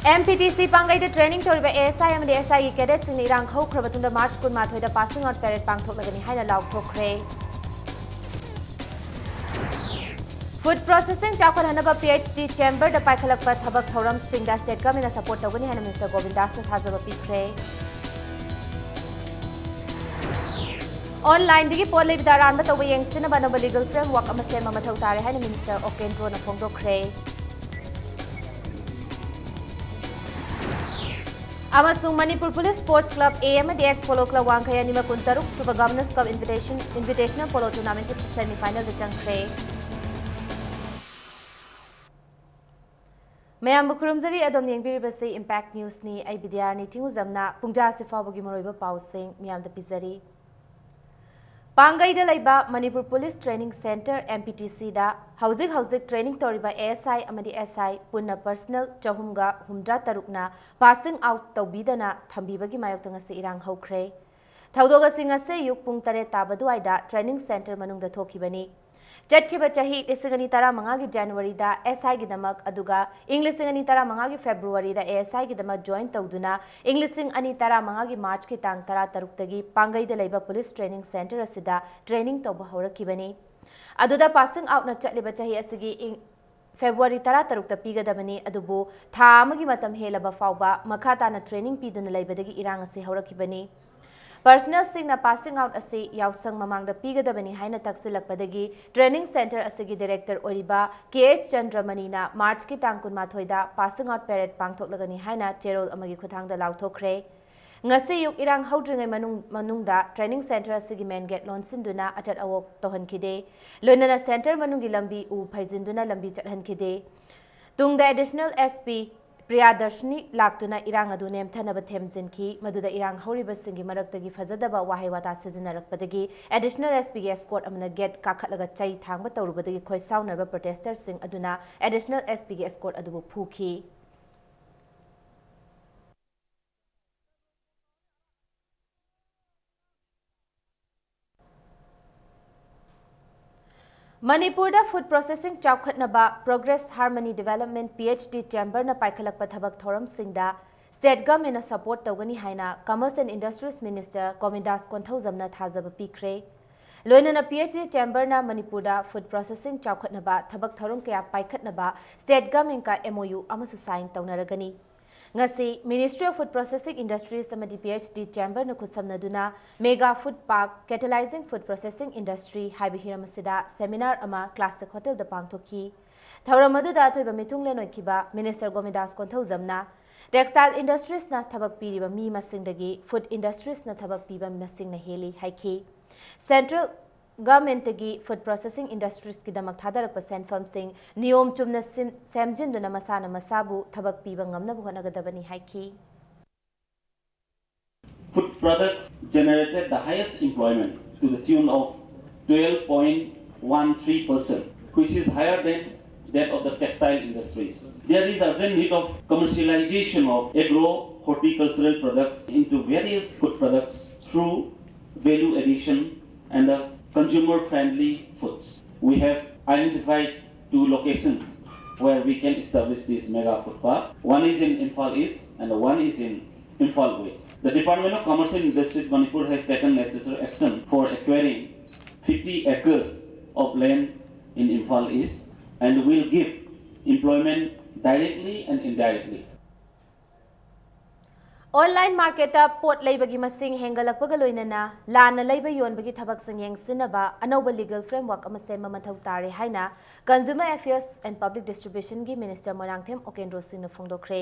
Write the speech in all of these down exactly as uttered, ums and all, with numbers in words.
M P T C ꯄꯥꯡꯒꯩꯗ training ꯇꯧꯔꯤꯕ A S ꯑꯥꯏ ꯑꯃꯗꯤ ꯑꯦꯁ ꯑꯥꯏꯒꯤ cadetꯁꯤꯡꯅ ꯏꯔꯥꯡ ꯍꯧꯈ꯭ꯔ ꯃꯇꯨꯡꯗ March ꯀꯨꯟꯃꯥꯊꯣꯏꯗ passing out parade ꯄꯥꯡꯊꯣꯛꯂꯒꯅꯤ ꯍꯥꯏꯅ ꯂꯥꯎꯊꯣꯛꯈ꯭ꯔꯦ꯫ Food processing ꯆꯥꯎꯈꯠꯍꯟꯅꯕ P H D chamberꯗ ꯄꯥꯏꯈꯠꯂꯛꯄ ꯊꯕꯛ ꯊꯧꯔꯝꯁꯤꯡꯗ state governmentꯅ support ꯇꯧꯒꯅꯤ ꯍꯥꯏꯅ Minister ꯒꯣꯕꯤꯟꯗꯥꯁꯅ ꯊꯥꯖꯕ ꯄꯤꯈ꯭ꯔꯦ꯫ Onlineꯗꯒꯤ ꯄꯣꯠ ꯂꯩꯕꯗ ꯑꯔꯥꯟꯕ ꯇꯧꯕ ꯌꯦꯡꯁꯤꯟꯅꯕ ꯑꯅꯧꯕ legal framework ꯑꯃ ꯁꯦꯝꯕ ꯃꯊꯧ ꯇꯥꯔꯦ ꯍꯥꯏꯅ Minister ꯑꯣꯀꯦꯟꯗ꯭ꯔꯣꯅ ꯐꯣꯡꯗꯣꯛꯈ꯭ꯔꯦ꯫ ꯑꯃꯁꯨꯡ Manipur police Sports Club A ꯑꯃꯗꯤ Ex Polo Club ꯋꯥꯡꯈꯩ ꯑꯅꯤꯃꯛ ꯀꯨꯟꯇꯔꯨꯛ ꯁꯨꯕ Governors Cup Invitation, Invitational Polo Tournamentꯀꯤ semi finalꯗ ꯆꯪꯈ꯭ꯔꯦ꯫ ꯃꯌꯥꯝꯕꯨ ꯈꯨꯔꯨꯝꯖꯔꯤ, ꯑꯗꯣꯝ ꯌꯦꯡꯕꯤꯔꯤꯕꯁꯤ Impact Newsꯅꯤ꯫ ꯑꯩ ꯕꯤꯗ꯭ꯌꯥꯔꯥꯅꯤ ꯊꯤꯡꯉꯨꯖꯝꯅ ꯄꯨꯡꯖꯥ ꯑꯁꯤ ꯐꯥꯎꯕꯒꯤ ꯃꯔꯨꯑꯣꯏꯕ ꯄꯥꯎꯁꯤꯡ ꯃꯤꯌꯥꯝꯗ ꯄꯤꯖꯔꯤ꯫ ꯄꯥꯡꯒꯩꯗ ꯂꯩꯕ Manipur police Training Centre, M P T Cꯗ ꯍꯧꯖꯤꯛ ꯍꯧꯖꯤꯛ training ꯇꯧꯔꯤꯕ A S I ꯑꯃꯗꯤ S I ꯄꯨꯟꯅ personnel ꯆꯍꯨꯝꯒ ꯍꯨꯝꯗ꯭ꯔꯥ ꯇꯔꯨꯛꯅ passing out ꯇꯧꯕꯤꯗꯅ ꯊꯝꯕꯤꯕꯒꯤ ꯃꯥꯌꯣꯛꯇ ꯉꯁꯤ ꯏꯔꯥꯡ ꯍꯧꯈ꯭ꯔꯦ꯫ ꯊꯧꯗꯣꯛ ꯑꯁꯤ ꯉꯁꯤ ꯑꯌꯨꯛ ꯄꯨꯡ ꯇꯔꯦꯠ ꯇꯥꯕ ꯑꯗꯨꯋꯥꯏꯗ training centre ꯃꯅꯨꯡꯗ ꯊꯣꯛꯈꯤꯕꯅꯤ꯫ ꯆꯠꯈꯤꯕ ꯆꯍꯤ ꯂꯤꯁꯤꯡ ꯑꯅꯤ ꯇꯔꯥꯃꯉꯥꯒꯤ Januaryꯗ S Iꯒꯤꯗꯃꯛ, ꯑꯗꯨꯒ ꯏꯪ ꯂꯤꯁꯤꯡ ꯑꯅꯤ ꯇꯔꯥꯃꯉꯥꯒꯤ Februaryꯗ A S Iꯒꯤꯗꯃꯛ join ꯇꯧꯗꯨꯅ, ꯏꯪ ꯂꯤꯁꯤꯡ ꯑꯅꯤ ꯇꯔꯥꯃꯉꯥꯒꯤ Marchꯀꯤ ꯇꯥꯡ ꯇꯔꯥꯇꯔꯨꯛꯇꯒꯤ ꯄꯥꯡꯒꯩꯗ ꯂꯩꯕ Police Training Centre ꯑꯁꯤꯗ training ꯇꯧꯕ ꯍꯧꯔꯛꯈꯤꯕꯅꯤ꯫ ꯑꯗꯨꯗ passing outꯅ ꯆꯠꯂꯤꯕ ꯆꯍꯤ ꯑꯁꯤꯒꯤ ꯏꯪ February ꯇꯔꯥꯇꯔꯨꯛꯇ ꯄꯤꯒꯗꯕꯅꯤ, ꯑꯗꯨꯕꯨ ꯊꯥ ꯑꯃꯒꯤ ꯃꯇꯝ ꯍꯦꯜꯂꯕ ꯐꯥꯎꯕ ꯃꯈꯥ ꯇꯥꯅ training ꯄꯤꯗꯨꯅ ꯂꯩꯕꯗꯒꯤ ꯏꯔꯥꯡ ꯑꯁꯤ ꯍꯧꯔꯛꯈꯤꯕꯅꯤ꯫ Personnelꯁꯤꯡꯅ passing out ꯑꯁꯤ ꯌꯥꯎꯁꯪ ꯃꯃꯥꯡꯗ ꯄꯤꯒꯗꯕꯅꯤ ꯍꯥꯏꯅ ꯇꯛꯁꯤꯜꯂꯛꯄꯗꯒꯤ training centre ꯑꯁꯤꯒꯤ director ꯑꯣꯏꯔꯤꯕ K H ꯆꯟꯗ꯭ꯔꯃꯅꯤꯅ Marchꯀꯤ ꯇꯥꯡ ꯀꯨꯟꯃꯥꯊꯣꯏꯗ passing out parade ꯄꯥꯡꯊꯣꯛꯂꯒꯅꯤ ꯍꯥꯏꯅ ꯆꯦꯔꯣꯜ ꯑꯃꯒꯤ ꯈꯨꯠꯊꯥꯡꯗ ꯂꯥꯎꯊꯣꯛꯈ꯭ꯔꯦ꯫ ꯉꯁꯤ ꯑꯌꯨꯛ ꯏꯔꯥꯡ ꯍꯧꯗ꯭ꯔꯤꯉꯩ ꯃꯅꯨꯡ-, ꯃꯅꯨꯡꯗ training centre ꯑꯁꯤꯒꯤ main gate ꯂꯣꯟꯁꯤꯟꯗꯨꯅ ꯑꯆꯠ ꯑꯋꯣꯛ ꯇꯧꯍꯟꯈꯤꯗꯦ꯫ ꯂꯣꯏꯅꯅ centre ꯃꯅꯨꯡꯒꯤ ꯂꯝꯕꯤ ꯎ ꯐꯩꯖꯤꯟꯗꯨꯅ ꯂꯝꯕꯤ ꯆꯠꯍꯟꯈꯤꯗꯦ꯫ ꯇꯨꯡꯗ Additional S P ꯄ꯭ꯔꯤꯌꯥꯗꯔꯁꯤꯅꯤ ꯂꯥꯛꯇꯨꯅ ꯏꯔꯥꯡ ꯑꯗꯨ ꯅꯦꯝꯊꯅꯕ ꯊꯦꯝꯖꯤꯟꯈꯤ꯫ ꯃꯗꯨꯗ ꯏꯔꯥꯡ ꯍꯧꯔꯤꯕꯁꯤꯡꯒꯤ ꯃꯔꯛꯇꯒꯤ ꯐꯖꯗꯕ ꯋꯥꯍꯩ ꯋꯥꯇꯥ ꯁꯤꯖꯤꯟꯅꯔꯛꯄꯗꯒꯤ Additional S Pꯒꯤ escort ꯑꯃꯅ gate ꯀꯥꯈꯠꯂꯒ ꯆꯩ ꯊꯥꯡꯕ ꯇꯧꯔꯨꯕꯗꯒꯤ ꯈꯣꯏ ꯁꯥꯎꯅꯔꯕ protesters ꯁꯤꯡ ꯑꯗꯨꯅ Additional S Pꯒꯤ escort ꯑꯗꯨꯕꯨ ꯐꯨꯈꯤ꯫ ꯃꯅꯤꯄꯨꯔꯗ ꯐꯨꯗ ꯄ꯭ꯔꯣꯁꯦꯁꯤꯡ ꯆꯥꯎꯈꯠꯅꯕ Progress Harmony Development PHD Chamberꯅ ꯄꯥꯏꯈꯠꯂꯛꯄ ꯊꯕꯛ ꯊꯧꯔꯝꯁꯤꯡꯗ ꯁ꯭ꯇꯦꯠ ꯒꯚꯔꯟꯃꯦꯟꯠꯅ ꯁꯄꯣꯔꯠ ꯇꯧꯒꯅꯤ ꯍꯥꯏꯅ Commerce and Industries Minister ꯒꯣꯃꯤꯗꯥꯁ ꯀꯣꯟꯊꯧꯖꯝꯅ ꯊꯥꯖꯕ ꯄꯤꯈ꯭ꯔꯦ꯫ ꯂꯣꯏꯅꯅ PHD Chamberꯅ ꯃꯅꯤꯄꯨꯔꯗ ꯐꯨꯗ ꯄ꯭ꯔꯣꯁꯦꯁꯤꯡ ꯆꯥꯎꯈꯠꯅꯕ ꯊꯕꯛ ꯊꯧꯔꯝ ꯀꯌꯥ ꯄꯥꯏꯈꯠꯅꯕ ꯁ꯭ꯇꯦꯠ ꯒꯚꯔꯟꯃꯦꯟꯠꯀ MOU ꯑꯃꯁꯨ ꯁꯥꯏꯟ ꯇꯧꯅꯔꯒꯅꯤ꯫ ꯉꯁꯤ Ministry of Food Processing Industries ꯑꯃꯗꯤ PHD Chamberꯅ ꯈꯨꯠꯁꯝꯅꯗꯨꯅ Mega Food Park, Catalyzing Food Processing Industry ꯍꯥꯏꯕ ꯍꯤꯔꯝ ꯑꯁꯤꯗ ꯁꯦꯃꯤꯅꯥꯔ ꯑꯃ Classic Hotelꯗ ꯄꯥꯡꯊꯣꯛꯈꯤ꯫ ꯊꯧꯔꯝ ꯑꯗꯨꯗ ꯑꯊꯣꯏꯕ ꯃꯤꯊꯨꯡꯂꯦꯟ ꯑꯣꯏꯈꯤꯕ Minister ꯒꯣꯃꯤꯗꯥꯁ ꯀꯣꯟꯊꯧꯖꯝꯅ Textile Industriesꯅ ꯊꯕꯛ ꯄꯤꯔꯤꯕ ꯃꯤ ꯃꯁꯤꯡꯗꯒꯤ Food Industriesꯅ ꯊꯕꯛ ꯄꯤꯕ ꯃꯁꯤꯡꯅ ꯍꯦꯜꯂꯤ ꯍꯥꯏꯈꯤ꯫ Central ꯒꯚꯔꯟꯃꯦꯟꯠꯇꯒꯤ ꯐꯨꯗ ꯄ꯭ꯔꯣꯁꯦꯁꯤꯡ ꯏꯟꯗꯁꯇ꯭ꯔꯤꯁꯀꯤꯗꯃꯛ ꯊꯥꯗꯔꯛꯄ ꯁꯦꯟꯐꯝꯁꯤꯡ ꯅꯤꯌꯣꯝ ꯆꯨꯝꯅ ꯁꯤꯝ-, ꯁꯦꯝꯖꯤꯟꯗꯨꯅ ꯃꯁꯥꯅ ꯃꯁꯥꯕꯨ ꯊꯕꯛ ꯄꯤꯕ ꯉꯝꯅꯕ ꯍꯣꯠꯅꯒꯗꯕꯅꯤ ꯍꯥꯏꯈꯤ꯫ Food products generated the highest employment to the tune of twelve point one three percent, which is higher than that of the textile industries. There is urgent need of commercialization of agro-horticultural products into various food products through value addition and the consumer-friendly foods. We have identified two locations where we can establish this mega food park. One is in Imphal East and one is in Imphal West. The Department of Commerce and Industries Manipur has taken necessary action for acquiring fifty acres of land in Imphal East and will give employment directly and indirectly. Online marketꯇ ꯄꯣꯠ ꯂꯩꯕꯒꯤ ꯃꯁꯤꯡ ꯍꯦꯟꯒꯠꯂꯛꯄꯒ ꯂꯣꯏꯅꯅ ꯂꯥꯟꯅ ꯂꯩꯕ ꯌꯣꯟꯕꯒꯤ ꯊꯕꯛꯁꯤꯡ ꯌꯦꯡꯁꯤꯟꯅꯕ ꯑꯅꯧꯕ legal framework ꯑꯃ ꯁꯦꯝꯕ ꯃꯊꯧ ꯇꯥꯔꯦ ꯍꯥꯏꯅ Consumer Affairs and Public Distributionꯒꯤ Minister Moirangthem ꯎꯀꯦꯟꯗ꯭ꯔꯣ ꯁꯤꯡꯅ ꯐꯣꯡꯗꯣꯛꯈ꯭ꯔꯦ꯫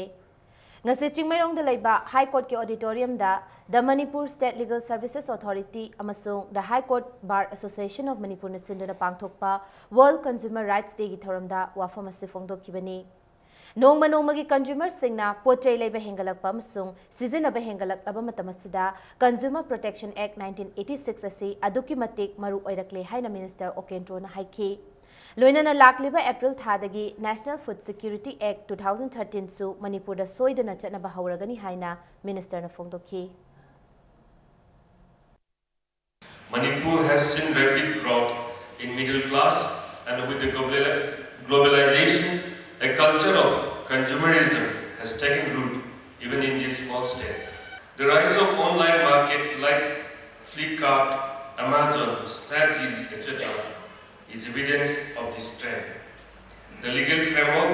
ꯉꯁꯤ ꯆꯤꯡꯃꯩꯔꯣꯡꯗ ꯂꯩꯕ High Courtꯀꯤ auditoriumꯗ The Manipur State Legal Services Authority ꯑꯃꯁꯨꯡ The High Court Bar Association of Manipurꯅ ꯁꯤꯟꯗꯨꯅ ꯄꯥꯡꯊꯣꯛꯄ World Consumer Rights Dayꯒꯤ ꯊꯧꯔꯝꯗ ꯋꯥꯐꯝ ꯑꯁꯤ ꯐꯣꯡꯗꯣꯛꯈꯤꯕꯅꯤ꯫ ꯅꯣꯡꯃ ꯅꯣꯡꯃꯒꯤ consumerꯁꯤꯡꯅ ꯄꯣꯠ ꯆꯩ ꯂꯩꯕ ꯍꯦꯟꯒꯠꯂꯛꯄ ꯑꯃꯁꯨꯡ ꯁꯤꯖꯤꯟꯅꯕ ꯍꯦꯟꯒꯠꯂꯛꯂꯕ ꯃꯇꯝ ꯑꯁꯤꯗ Consumer Protection Act nineteen eighty six ꯑꯁꯤ ꯑꯗꯨꯛꯀꯤ ꯃꯇꯤꯛ ꯃꯔꯨ ꯑꯣꯏꯔꯛꯂꯦ ꯍꯥꯏꯅ Minister ꯎꯀꯦꯟꯗ꯭ꯔꯣꯅ ꯍꯥꯏꯈꯤ꯫ ꯂꯣꯏꯅꯅ ꯂꯥꯛꯂꯤꯕ April ꯊꯥꯗꯒꯤ National Food Security Act two thousand thirteenꯁꯨ ꯃꯅꯤꯄꯨꯔꯗ ꯁꯣꯏꯗꯅ ꯆꯠꯅꯕ ꯍꯧꯔꯒꯅꯤ ꯍꯥꯏꯅ Ministerꯅ ꯐꯣꯡꯗꯣꯛꯈꯤ꯫ Manipur has seen rapid growth in middle class, and with the global- globalization, a culture of consumerism has taken root even in this small state. The rise of online market like Flipkart, Amazon, Snapdeal, et cetera is evidence of this trend. The legal framework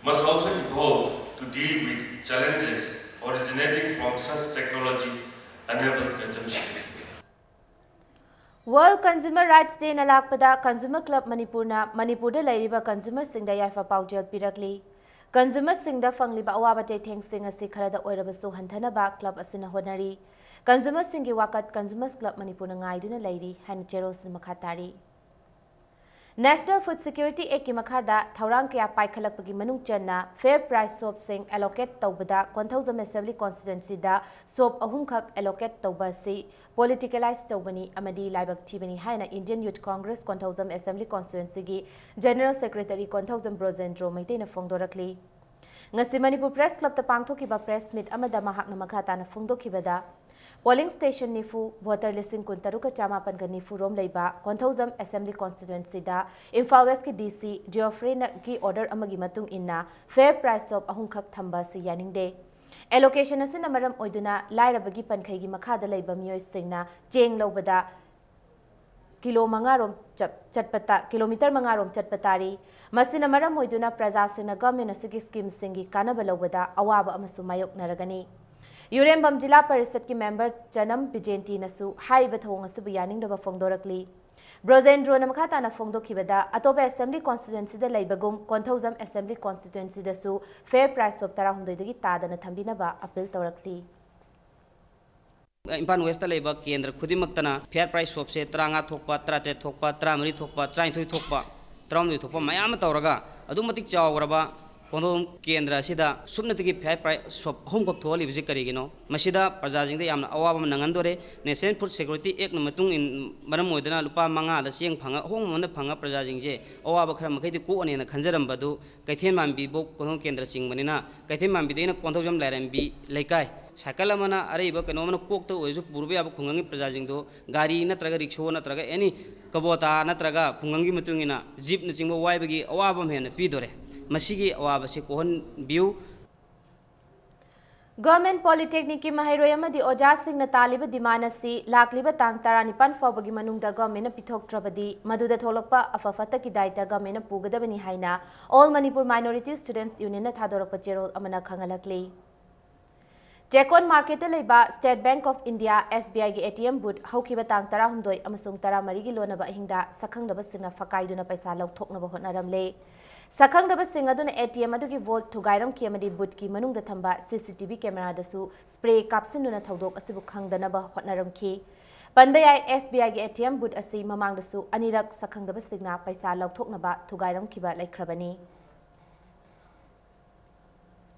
must also evolve to deal with challenges originating from such technology-enabled consumption. World Consumer Rights Dayꯅ ꯂꯥꯛꯄꯗ Consumer Club ꯃꯅꯤꯄꯨꯔꯅ ꯃꯅꯤꯄꯨꯔꯗ ꯂꯩꯔꯤꯕ consumerꯁꯤꯡꯗ ꯌꯥꯏꯐ ꯄꯥꯎꯖꯦꯜ ꯄꯤꯔꯛꯂꯤ꯫ Consumerꯁꯤꯡꯗ ꯐꯪꯂꯤꯕ ꯑꯋꯥꯕ ꯆꯩꯊꯦꯡꯁꯤꯡ ꯑꯁꯤ ꯈꯔꯗ ꯑꯣꯏꯔꯕꯁꯨ ꯍꯟꯊꯅꯕ club ꯑꯁꯤꯅ ꯍꯣꯠꯅꯔꯤ꯫ Consumerꯁꯤꯡꯒꯤ ꯋꯥꯀꯠ Consumers Club ꯃꯅꯤꯄꯨꯔꯅ ꯉꯥꯏꯗꯨꯅ ꯂꯩꯔꯤ ꯍꯥꯏꯅ ꯆꯦꯔꯣꯜꯁꯅ ꯃꯈꯥ ꯇꯥꯔꯤ꯫ National Food Security Actꯀꯤ ꯃꯈꯥꯗ ꯊꯧꯔꯥꯡ ꯀꯌꯥ ꯄꯥꯏꯈꯠꯂꯛꯄꯒꯤ ꯃꯅꯨꯡ ꯆꯟꯅ fair price shopꯁꯤꯡ allocate ꯇꯧꯕꯗ ꯀꯣꯟꯊꯧꯖꯝ Assembly Constituencyꯗ shop ꯑꯍꯨꯝꯈꯛ allocate ꯇꯧꯕ ꯑꯁꯤ politicalize ꯇꯧꯕꯅꯤ ꯑꯃꯗꯤ ꯂꯥꯏꯕꯛ ꯊꯤꯕꯅꯤ ꯍꯥꯏꯅ Indian Youth Congress Konthoujam Assembly Constituencyꯒꯤ General Secretary Konthoujam ꯕ꯭ꯔꯣꯖꯦꯟꯗ꯭ꯔꯣ ꯃꯩꯇꯩꯅ ꯐꯣꯡꯗꯣꯔꯛꯂꯤ꯫ ꯉꯁꯤ ꯃꯅꯤꯄꯨꯔ Press Clubꯇ ꯄꯥꯡꯊꯣꯛꯈꯤꯕ press meet ꯑꯃꯗ ꯃꯍꯥꯛꯅ ꯃꯈꯥ ꯇꯥꯅ ꯐꯣꯡꯗꯣꯛꯈꯤꯕꯗ, polling station ꯅꯤꯐꯨ, voter ꯂꯤꯁꯤꯡ ꯀꯨꯟꯇꯔꯨꯛꯀ ꯆꯥꯃꯥꯄꯟꯒ ꯅꯤꯐꯨ ꯔꯣꯝ ꯂꯩꯕ Konthoujam Assembly Constituencyꯗ Imphal Westꯀꯤ DC Geoffreyꯅꯒꯤ order ꯑꯃꯒꯤ ꯃꯇꯨꯡ ꯏꯟꯅ fair price shop ꯑꯍꯨꯝꯈꯛ ꯊꯝꯕ ꯑꯁꯤ ꯌꯥꯅꯤꯡꯗꯦ꯫ Allocation ꯑꯁꯤꯅ ꯃꯔꯝ ꯑꯣꯏꯗꯨꯅ ꯂꯥꯏꯔꯕꯒꯤ ꯄꯟꯈꯩꯒꯤ ꯃꯈꯥꯗ ꯂꯩꯕ ꯃꯤꯑꯣꯏꯁꯤꯡꯅ ꯆꯦꯡ ꯂꯧꯕꯗ ꯀꯤꯂꯣ ꯃꯉꯥꯔꯣꯝ ꯆꯠ- ꯆꯠꯄ ꯇꯥ- ꯀꯤꯂꯣꯃꯤꯇꯔ ꯃꯉꯥꯔꯣꯝ ꯆꯠꯄ ꯇꯥꯔꯤ꯫ ꯃꯁꯤꯅ ꯃꯔꯝ ꯑꯣꯏꯗꯨꯅ ꯄ꯭ꯔꯖꯥꯁꯤꯡꯅ government ꯑꯁꯤꯒꯤ schemeꯁꯤꯡꯒꯤ ꯀꯥꯟꯅꯕ ꯂꯧꯕꯗ ꯑꯋꯥꯕ ꯑꯃꯁꯨ ꯃꯥꯌꯣꯛꯅꯔꯒꯅꯤ꯫ ꯌꯨꯔꯦꯝꯕꯝ ꯖꯤꯂꯥ ꯄꯔꯤꯁꯠꯀꯤ member ꯆꯅꯝ ꯕꯤꯖꯦꯟꯇꯤꯅꯁꯨ ꯍꯥꯏꯔꯤꯕ ꯊꯧꯑꯣꯡ ꯑꯁꯤꯕꯨ ꯌꯥꯅꯤꯡꯗꯕ ꯐꯣꯡꯗꯣꯔꯛꯂꯤ꯫ ꯕ꯭ꯔꯣꯖꯦꯟꯗ꯭ꯔꯣꯅ ꯃꯈꯥ ꯇꯥꯅ ꯐꯣꯡꯗꯣꯛꯈꯤꯕꯗ, ꯑꯇꯣꯞꯄ Assembly Constituencyꯗ ꯂꯩꯕꯒꯨꯝ Konthoujam Assembly Constituencyꯗꯁꯨ fair price shop ꯇꯔꯥꯍꯨꯝꯗꯣꯏꯗꯒꯤ ꯇꯥꯗꯅ ꯊꯝꯕꯤꯅꯕ appeal ꯇꯧꯔꯛꯂꯤ꯫ ꯏꯝꯐꯥꯜ Westꯇ ꯂꯩꯕ ꯀꯦꯟꯗ꯭ꯔ ꯈꯨꯗꯤꯡꯃꯛꯇꯅ fair price shopꯁꯦ ꯇꯔꯥꯃꯉꯥ ꯊꯣꯛꯄ, ꯇꯔꯥꯇꯔꯦꯠ ꯊꯣꯛꯄ, ꯇꯔꯥꯃꯔꯤ ꯊꯣꯛꯄ, ꯇꯔꯥꯅꯤꯊꯣꯏ ꯊꯣꯛꯄ, ꯇꯔꯥꯍꯨꯝꯗꯣꯏ ꯊꯣꯛꯄ ꯃꯌꯥꯝ ꯑꯃ ꯇꯧꯔꯒ ꯑꯗꯨꯛ ꯃꯇꯤꯛ ꯆꯥꯎꯈ꯭ꯔꯕ ꯀꯣꯟꯊꯧꯖꯝ ꯀꯦꯟꯗ꯭ꯔ ꯑꯁꯤꯗ ꯁꯨꯞꯅꯇꯒꯤ fair price shop ꯑꯍꯨꯝꯈꯛ ꯊꯣꯛꯍꯜꯂꯤꯕꯁꯤ ꯀꯔꯤꯒꯤꯅꯣ? ꯃꯁꯤꯗ ꯄ꯭ꯔꯖꯥꯁꯤꯡꯗ ꯌꯥꯝꯅ ꯑꯋꯥꯕ ꯑꯃ ꯅꯪꯍꯟꯗꯣꯔꯦ꯫ National Food Security Actꯅ ꯃꯇꯨꯡ ꯏꯟ-, ꯃꯔꯝ ꯑꯣꯏꯗꯨꯅ ꯂꯨꯄꯥ ꯃꯉꯥꯗ ꯆꯦꯡ ꯐꯪꯉ ꯑꯍꯣꯡꯕ ꯃꯃꯜꯗ ꯐꯪꯉ ꯄ꯭ꯔꯖꯥꯁꯤꯡꯁꯦ ꯑꯋꯥꯕ ꯈꯔ ꯃꯈꯩꯗꯤ ꯀꯣꯛꯑꯅꯦꯅ ꯈꯟꯖꯔꯝꯕꯗꯨ ꯀꯩꯊꯦꯜ ꯃꯥꯟꯕꯤꯕꯨ ꯀꯣꯟꯊꯧꯖꯝ ꯀꯦꯟꯗ꯭ꯔ ꯆꯤꯡꯕꯅꯤꯅ ꯀꯩꯊꯦꯜ ꯃꯥꯟꯕꯤꯗꯒꯤꯅ ꯀꯣꯟꯊꯧꯖꯝ ꯂꯥꯏꯔꯦꯝꯕꯤ ꯂꯩꯀꯥꯏ ꯁꯥꯏꯀꯜ ꯑꯃꯅ, ꯑꯔꯩꯕ ꯀꯩꯅꯣ ꯑꯃꯅ ꯀꯣꯛꯇ ꯑꯣꯏꯔꯁꯨ ꯄꯨꯔꯕ ꯌꯥꯕ ꯈꯨꯡꯒꯪꯒꯤ ꯄ꯭ꯔꯖꯥꯁꯤꯡꯗꯣ ꯒꯥꯔꯤ ꯅꯠꯇ꯭ꯔꯒ ꯔꯤꯛꯁꯣ ꯅꯠꯇ꯭ꯔꯒ ꯑꯦꯅꯤ ꯀꯕꯣꯇꯥ ꯅꯠꯇ꯭ꯔꯒ ꯈꯨꯡꯒꯪꯒꯤ ꯃꯇꯨꯡ ꯏꯟꯅ ꯖꯤꯞꯅꯆꯤꯡꯕ ꯋꯥꯏꯕꯒꯤ ꯑꯋꯥꯕ ꯑꯃ ꯍꯦꯟꯅ ꯄꯤꯗꯣꯔꯦ꯫ ꯃꯁꯤꯒꯤ ꯑꯋꯥꯕꯁꯤ ꯀꯣꯛꯍꯟꯕꯤꯌꯨ꯫ ꯒꯚꯔꯟꯃꯦꯟꯠ ꯄꯣꯂꯤꯇꯦꯛꯅꯤꯛꯀꯤ ꯃꯍꯩꯔꯣꯏ ꯑꯃꯗꯤ ꯑꯣꯖꯥꯁꯤꯡꯅ ꯇꯥꯜꯂꯤꯕ ꯗꯤꯃꯥꯟ ꯑꯁꯤ ꯂꯥꯛꯂꯤꯕ ꯇꯥꯡ ꯇꯔꯥꯅꯤꯄꯥꯟ ꯐꯥꯎꯕꯒꯤ ꯃꯅꯨꯡꯗ ꯒꯚꯔꯟꯃꯦꯟꯠꯅ ꯄꯤꯊꯣꯛꯇ꯭ꯔꯕꯗꯤ ꯃꯗꯨꯗ ꯊꯣꯛꯂꯛꯄ ꯑꯐ ꯐꯠꯇꯒꯤ ꯗꯥꯏꯇ ꯒꯚꯔꯟꯃꯦꯟꯠꯅ ꯄꯨꯒꯗꯕꯅꯤ ꯍꯥꯏꯅ All Manipur Minority Students Union ꯅ ꯊꯥꯗꯣꯔꯛꯄ ꯆꯦꯔꯣꯜ ꯑꯃꯅ ꯈꯪꯍꯜꯂꯛꯂꯤ꯫ ꯆꯦꯛꯀꯣꯟ ꯃꯥꯔꯀꯦꯠꯇ ꯂꯩꯕ State Bank of India, S B I ꯒꯤ A T M booth ꯍꯧꯈꯤꯕ ꯇꯥꯡ ꯇꯔꯥꯍꯨꯝꯗꯣꯏ ꯑꯃꯁꯨꯡ ꯇꯔꯥꯃꯔꯤꯒꯤ ꯂꯣꯟꯅꯕ ꯑꯍꯤꯡꯗ ꯁꯛꯈꯪꯗꯕꯁꯤꯡꯅ ꯐꯀꯥꯏꯗꯨꯅ ꯄꯩꯁꯥ ꯂꯧꯊꯣꯛꯅꯕ ꯍꯣꯠꯅꯔꯝꯂꯦ꯫ ꯁꯛꯈꯪꯗꯕꯁꯤꯡ ꯑꯗꯨꯅ A T M ꯑꯗꯨꯒꯤ vault ꯊꯨꯒꯥꯏꯔꯝꯈꯤ ꯑꯃꯗꯤ booth ꯀꯤ ꯃꯅꯨꯡꯗ ꯊꯝꯕ C C T V camera ꯗꯁꯨ spray ꯀꯥꯞꯁꯤꯟꯗꯨꯅ ꯊꯧꯗꯣꯛ ꯑꯁꯤꯕꯨ ꯈꯪꯗꯅꯕ ꯍꯣꯠꯅꯔꯝꯈꯤ꯫ ꯄꯟꯕ ꯌꯥꯏ, S B I ꯒꯤ A T M booth ꯑꯁꯤ ꯃꯃꯥꯡꯗꯁꯨ ꯑꯅꯤꯔꯛ ꯁꯛꯈꯪꯗꯕꯁꯤꯡꯅ ꯄꯩꯁꯥ ꯂꯧꯊꯣꯛꯅꯕ ꯊꯨꯒꯥꯏꯔꯝꯈꯤꯕ ꯂꯩꯈ꯭ꯔꯕꯅꯤ꯫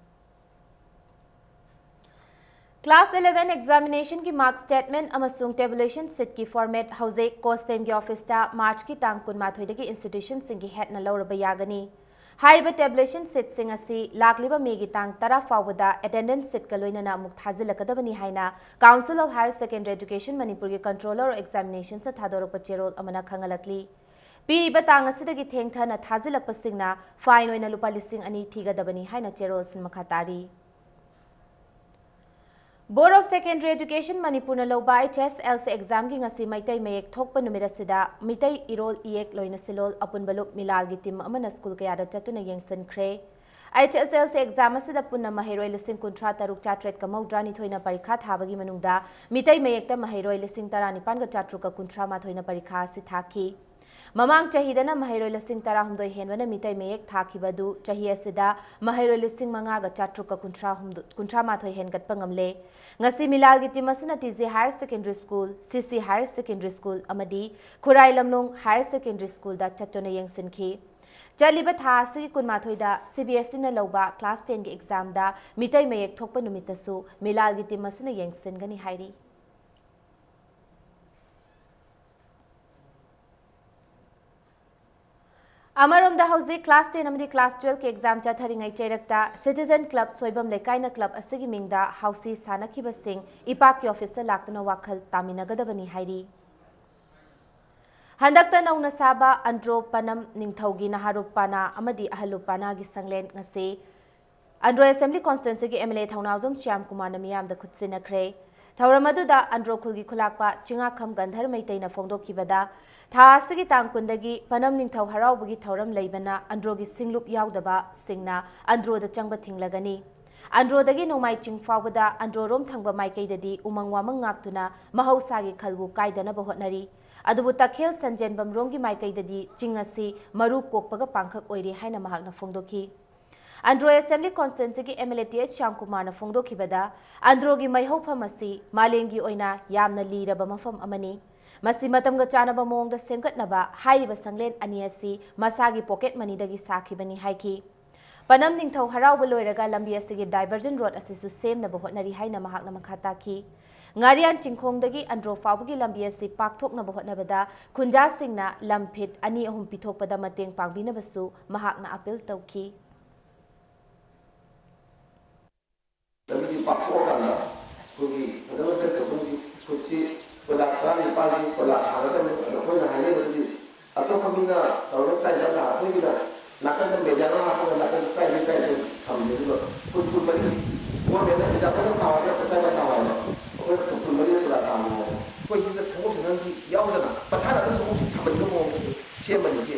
Class eleven examination ꯒꯤ mark statement ꯑꯃꯁꯨꯡ tabulation sheet ꯀꯤ format ꯍꯧꯖꯤꯛ COHSTEM ꯒꯤ office ꯇ March ꯀꯤ ꯇꯥꯡ ꯀꯨꯟꯃꯥꯊꯣꯏꯗꯒꯤ institution ꯁꯤꯡꯒꯤ head ꯅ ꯂꯧꯔꯕ ꯌꯥꯒꯅꯤ꯫ ꯍꯥꯏꯔꯤꯕ tabulation sheet ꯁꯤꯡ ꯑꯁꯤ ꯂꯥꯛꯂꯤꯕ May ꯒꯤ ꯇꯥꯡ ꯇꯔꯥ ꯐꯥꯎꯕꯗ attendance sheet ꯀ ꯂꯣꯏꯅꯅ ꯑꯃꯨꯛ ꯊꯥꯖꯤꯜꯂꯛꯀꯗꯕꯅꯤ ꯍꯥꯏꯅ Council of Higher Secondary Education Manipur ꯒꯤ Controller of Examinations ꯅ ꯊꯥꯗꯣꯔꯛꯄ ꯆꯦꯔꯣꯜ ꯑꯃꯅ ꯈꯪꯍꯜꯂꯛꯂꯤ꯫ ꯄꯤꯔꯤꯕ ꯇꯥꯡ ꯑꯁꯤꯗꯒꯤ ꯊꯦꯡꯊꯅ ꯊꯥꯖꯤꯜꯂꯛꯄꯁꯤꯡꯅ fine ꯑꯣꯏꯅ ꯂꯨꯄꯥ ꯂꯤꯁꯤꯡ ꯑꯅꯤ ꯊꯤꯒꯗꯕꯅꯤ ꯍꯥꯏꯅ ꯆꯦꯔꯣꯜ ꯑꯁꯤꯅ ꯃꯈꯥ ꯇꯥꯔꯤ꯫ Board of Secondary Education ꯃꯅꯤꯄꯨꯔꯅ ꯂꯧꯕ H S L C exam ꯒꯤ ꯉꯁꯤ ꯃꯩꯇꯩ ꯃꯌꯦꯛ ꯊꯣꯛꯄ ꯅꯨꯃꯤꯠ ꯑꯁꯤꯗ ꯃꯤꯇꯩ ꯏꯔꯣꯜ ꯏꯌꯦꯛ ꯂꯣꯏꯅ ꯁꯤꯂꯣꯜ ꯑꯄꯨꯟꯕ ꯂꯨꯞ ꯃꯤꯂꯥꯜꯒꯤ team ꯑꯃꯅ school ꯀꯌꯥꯗ ꯆꯠꯇꯨꯅ ꯌꯦꯡꯁꯤꯟꯈ꯭ꯔꯦ꯫ H S L C exam ꯑꯁꯤꯗ ꯄꯨꯟꯅ ꯃꯍꯩꯔꯣꯏ ꯂꯤꯁꯤꯡ ꯀꯨꯟꯊ꯭ꯔꯥ ꯇꯔꯨꯛ ꯆꯥꯇ꯭ꯔꯦꯠꯀ ꯃꯧꯗ꯭ꯔꯥ ꯅꯤꯊꯣꯏꯅ ꯄꯔꯤꯈꯥ ꯊꯥꯕꯒꯤ ꯃꯅꯨꯡꯗ ꯃꯤꯇꯩ ꯃꯌꯦꯛꯇ ꯃꯍꯩꯔꯣꯏ ꯂꯤꯁꯤꯡ ꯇꯔꯥꯅꯤꯄꯥꯟꯒ ꯆꯥꯇ꯭ꯔꯨꯛꯀ ꯀꯨꯟꯊ꯭ꯔꯥ ꯃꯥꯊꯣꯏꯅ ꯄꯔꯤꯈꯥ ꯑꯁꯤ ꯊꯥꯈꯤ꯫ ꯃꯃꯥꯡ ꯆꯍꯤꯗꯅ ꯃꯍꯩꯔꯣꯏ ꯂꯤꯁꯤꯡ ꯇꯔꯥꯍꯨꯝꯗꯣꯏ ꯍꯦꯟꯕꯅ ꯃꯤꯇꯩ ꯃꯌꯦꯛ ꯊꯥꯈꯤꯕ ꯑꯗꯨ ꯆꯍꯤ ꯑꯁꯤꯗ ꯃꯍꯩꯔꯣꯏ ꯂꯤꯁꯤꯡ ꯃꯉꯥꯒ ꯆꯥꯇ꯭ꯔꯨꯛꯀ ꯀꯨꯟꯊ꯭ꯔꯥ ꯍꯨꯝꯗꯣꯏ, ꯀꯨꯟꯊ꯭ꯔꯥ ꯃꯥꯊꯣꯏ ꯍꯦꯟꯒꯠꯄ ꯉꯝꯂꯦ꯫ ꯉꯁꯤ ꯃꯤꯂꯥꯜꯒꯤ team ꯑꯁꯤꯅ T J Higher Secondary School, C C Higher Secondary School ꯑꯃꯗꯤ ꯈꯨꯔꯥꯏ ꯂꯝꯂꯣꯡ Higher Secondary School ꯗ ꯆꯠꯇꯨꯅ ꯌꯦꯡꯁꯤꯟꯈꯤ꯫ ꯆꯠꯂꯤꯕ ꯊꯥ ꯑꯁꯤꯒꯤ ꯀꯨꯟꯃꯥꯊꯣꯏꯗ C B S E ꯅ ꯂꯧꯕ class ten ꯒꯤ exam ꯗ ꯃꯤꯇꯩ ꯃꯌꯦꯛ ꯊꯣꯛꯄ ꯅꯨꯃꯤꯠꯇꯁꯨ ꯃꯤꯂꯥꯜꯒꯤ team ꯑꯁꯤꯅ ꯌꯦꯡꯁꯤꯟꯒꯅꯤ ꯍꯥꯏꯔꯤ꯫ ꯑꯃꯔꯣꯝꯗ ꯍꯧꯖꯤꯛ class ten ꯑꯃꯗꯤ class twelve ꯀꯤ exam ꯆꯠꯊꯔꯤꯉꯩ ꯆꯩꯔꯛꯇ Citizen Club Soibam ꯂꯩꯀꯥꯏꯅ club ꯑꯁꯤꯒꯤ ꯃꯤꯡꯗ ꯍꯥꯎꯁꯤ ꯁꯥꯅꯈꯤꯕꯁꯤꯡ ꯏꯄꯥꯛꯀꯤ office ꯇ ꯂꯥꯛꯇꯨꯅ ꯋꯥꯈꯜ ꯇꯥꯃꯤꯟꯅꯒꯗꯕꯅꯤ ꯍꯥꯏꯔꯤ꯫ ꯍꯟꯗꯛꯇ ꯅꯧꯅ ꯁꯥꯕ ꯑꯟꯗ꯭ꯔꯣ ꯄꯅꯝ ꯅꯤꯡꯊꯧꯒꯤ ꯅꯍꯥꯔꯨꯞ ꯄꯥꯅꯥ ꯑꯃꯗꯤ ꯑꯍꯜꯂꯨꯞ ꯄꯥꯅꯥꯒꯤ ꯁꯪꯂꯦꯟ ꯉꯁꯤ ꯑꯟꯗ꯭ꯔꯣ Assembly Constituency ꯒꯤ M L A ꯊꯧꯅꯥꯎꯖꯝ ꯁ꯭ꯌꯥꯝ ꯀꯨꯃꯥꯔꯅ ꯃꯤꯌꯥꯝꯗ ꯈꯨꯠꯁꯤꯟꯅꯈ꯭ꯔꯦ꯫ ꯊꯧꯔꯝ ꯑꯗꯨꯗ ꯑꯟꯗ꯭ꯔꯣ ꯈꯨꯜꯒꯤ ꯈꯨꯂꯥꯛꯄ ꯆꯤꯡꯉꯥꯈꯝ ꯒꯟꯙꯔ ꯃꯩꯇꯩꯅ ꯐꯣꯡꯗꯣꯛꯈꯤꯕꯗ, ꯊꯥ ꯑꯁꯤꯒꯤ ꯇꯥꯡ ꯀꯨꯟꯗꯒꯤ ꯄꯅꯝ ꯅꯤꯡꯊꯧ ꯍꯔꯥꯎꯕꯒꯤ ꯊꯧꯔꯝ ꯂꯩꯕꯅ ꯑꯟꯗ꯭ꯔꯣꯒꯤ ꯁꯤꯡꯂꯨꯞ ꯌꯥꯎꯗꯕꯁꯤꯡꯅ ꯑꯟꯗ꯭ꯔꯣꯗ ꯆꯪꯕ ꯊꯤꯡꯂꯒꯅꯤ꯫ ꯑꯟꯗ꯭ꯔꯣꯗꯒꯤ ꯅꯣꯡꯃꯥꯏ ꯆꯤꯡ ꯐꯥꯎꯕꯗ ꯑꯟꯗ꯭ꯔꯣꯔꯣꯝ ꯊꯪꯕ ꯃꯥꯏꯀꯩꯗꯗꯤ ꯎꯃꯪ ꯋꯥꯃꯪ ꯉꯥꯛꯇꯨꯅ ꯃꯍꯧꯁꯥꯒꯤ ꯈꯜꯕꯨ ꯀꯥꯏꯗꯅꯕ ꯍꯣꯠꯅꯔꯤ꯫ ꯑꯗꯨꯕꯨ ꯇꯈꯦꯜ ꯁꯟꯖꯦꯟꯕꯝꯔꯣꯝꯒꯤ ꯃꯥꯏꯀꯩꯗꯗꯤ ꯆꯤꯡ ꯑꯁꯤ ꯃꯔꯨ ꯀꯣꯛꯄꯒ ꯄꯥꯡꯈꯛ ꯑꯣꯏꯔꯤ ꯍꯥꯏꯅ ꯃꯍꯥꯛꯅ ꯐꯣꯡꯗꯣꯛꯈꯤ꯫ ꯑꯟꯗ꯭ꯔꯣ Assembly Constituency ꯒꯤ M L A T H Shyam ꯀꯨꯃꯥꯔꯅ ꯐꯣꯡꯗꯣꯛꯈꯤꯕꯗ, ꯑꯟꯗ꯭ꯔꯣꯒꯤ ꯃꯩꯍꯧꯐꯝ ꯑꯁꯤ ꯃꯥꯂꯦꯝꯒꯤ ꯑꯣꯏꯅ ꯌꯥꯝꯅ ꯂꯤꯔꯕ ꯃꯐꯝ ꯑꯃꯅꯤ꯫ ꯃꯁꯤ ꯃꯇꯝꯒ ꯆꯥꯟꯅꯕ ꯃꯑꯣꯡꯗ ꯁꯦꯝꯒꯠꯅꯕ ꯍꯥꯏꯔꯤꯕ ꯁꯪꯂꯦꯟ ꯑꯅꯤ ꯑꯁꯤ ꯃꯁꯥꯒꯤ pocket money ꯗꯒꯤ ꯁꯥꯈꯤꯕꯅꯤ ꯍꯥꯏꯈꯤ꯫ ꯄꯅꯝ ꯅꯤꯡꯊꯧ ꯍꯔꯥꯎꯕ ꯂꯣꯏꯔꯒ ꯂꯝꯕꯤ ꯑꯁꯤꯒꯤ diversion road ꯑꯁꯤꯁꯨ ꯁꯦꯝꯅꯕ ꯍꯣꯠꯅꯔꯤ ꯍꯥꯏꯅ ꯃꯍꯥꯛꯅ ꯃꯈꯥ ꯇꯥꯈꯤ꯫ ꯉꯥꯔꯤꯌꯥꯟ ꯆꯤꯡꯈꯣꯡꯗꯒꯤ ꯑꯟꯗ꯭ꯔꯣ ꯐꯥꯎꯕꯒꯤ ꯂꯝꯕꯤ ꯑꯁꯤ ꯄꯥꯛꯊꯣꯛꯅꯕ ꯍꯣꯠꯅꯕꯗ ꯈꯨꯟꯖꯥꯁꯤꯡꯅ ꯂꯝ feet ꯑꯅꯤ ꯑꯍꯨꯝ ꯄꯤꯊꯣꯛꯄꯗ ꯃꯇꯦꯡ ꯄꯥꯡꯕꯤꯅꯕꯁꯨ ꯃꯍꯥꯛꯅ appeal ꯇꯧꯈꯤ꯫ ꯂꯝꯕꯤꯁꯤ ꯄꯥꯛꯊꯣꯛꯑꯀꯥꯟꯗ ꯑꯩꯈꯣꯏꯒꯤ ꯐꯖꯅ ꯆꯠꯈ꯭ꯔ ꯃꯇꯨꯡꯁꯤ ꯐꯨꯠꯁꯤ ꯀꯣꯏꯂꯥ ꯇꯔꯥꯅꯤꯄꯥꯜꯁꯤ ꯀꯣꯏꯂꯥ ꯊꯥꯒꯗꯕꯅꯤ꯫ ꯑꯗꯣ ꯑꯩꯈꯣꯏꯅ ꯍꯥꯏꯅꯕꯗꯗꯤ ꯑꯇꯣꯞꯄ ꯃꯤꯅ ꯇꯧꯔꯒ ꯆꯥꯏꯕ ꯂꯥꯛ ꯑꯩꯈꯣꯏꯒꯤꯅ ꯅꯥꯀꯟꯗ median ꯍꯥꯞꯄꯒ ꯅꯥꯀꯟꯗ ꯆꯥꯏꯕꯩ ꯇꯥꯏꯞꯇ ꯊꯝꯃꯦ꯫ ꯑꯗꯨꯒ ꯐꯨꯠ ꯀꯨꯟꯃꯔꯤ ꯒꯣꯔꯃꯦꯟꯅ median ꯊꯥꯎ ꯍꯥꯏꯕ ꯆꯥꯏꯕ ꯊꯥꯎ ꯍꯥꯏꯕ ꯑꯩꯈꯣꯏꯅ ꯐꯨꯠ ꯀꯨꯟꯃꯔꯤ ꯀꯣꯏꯂꯥ ꯊꯥꯕꯅꯦ ꯍꯥꯏꯕ꯫ ꯑꯩꯈꯣꯏ ꯁꯤꯗ ꯊꯕꯛ ꯁꯦꯟꯗꯜꯁꯤ ꯌꯥꯎꯗꯅ ꯃꯁꯥꯅ ꯑꯗꯨꯝ ꯊꯕꯛꯁꯤ ꯊꯝꯍꯟꯕ ꯃꯑꯣꯡꯗꯁꯨ ꯁꯦꯝꯕꯅꯤ ꯁꯤ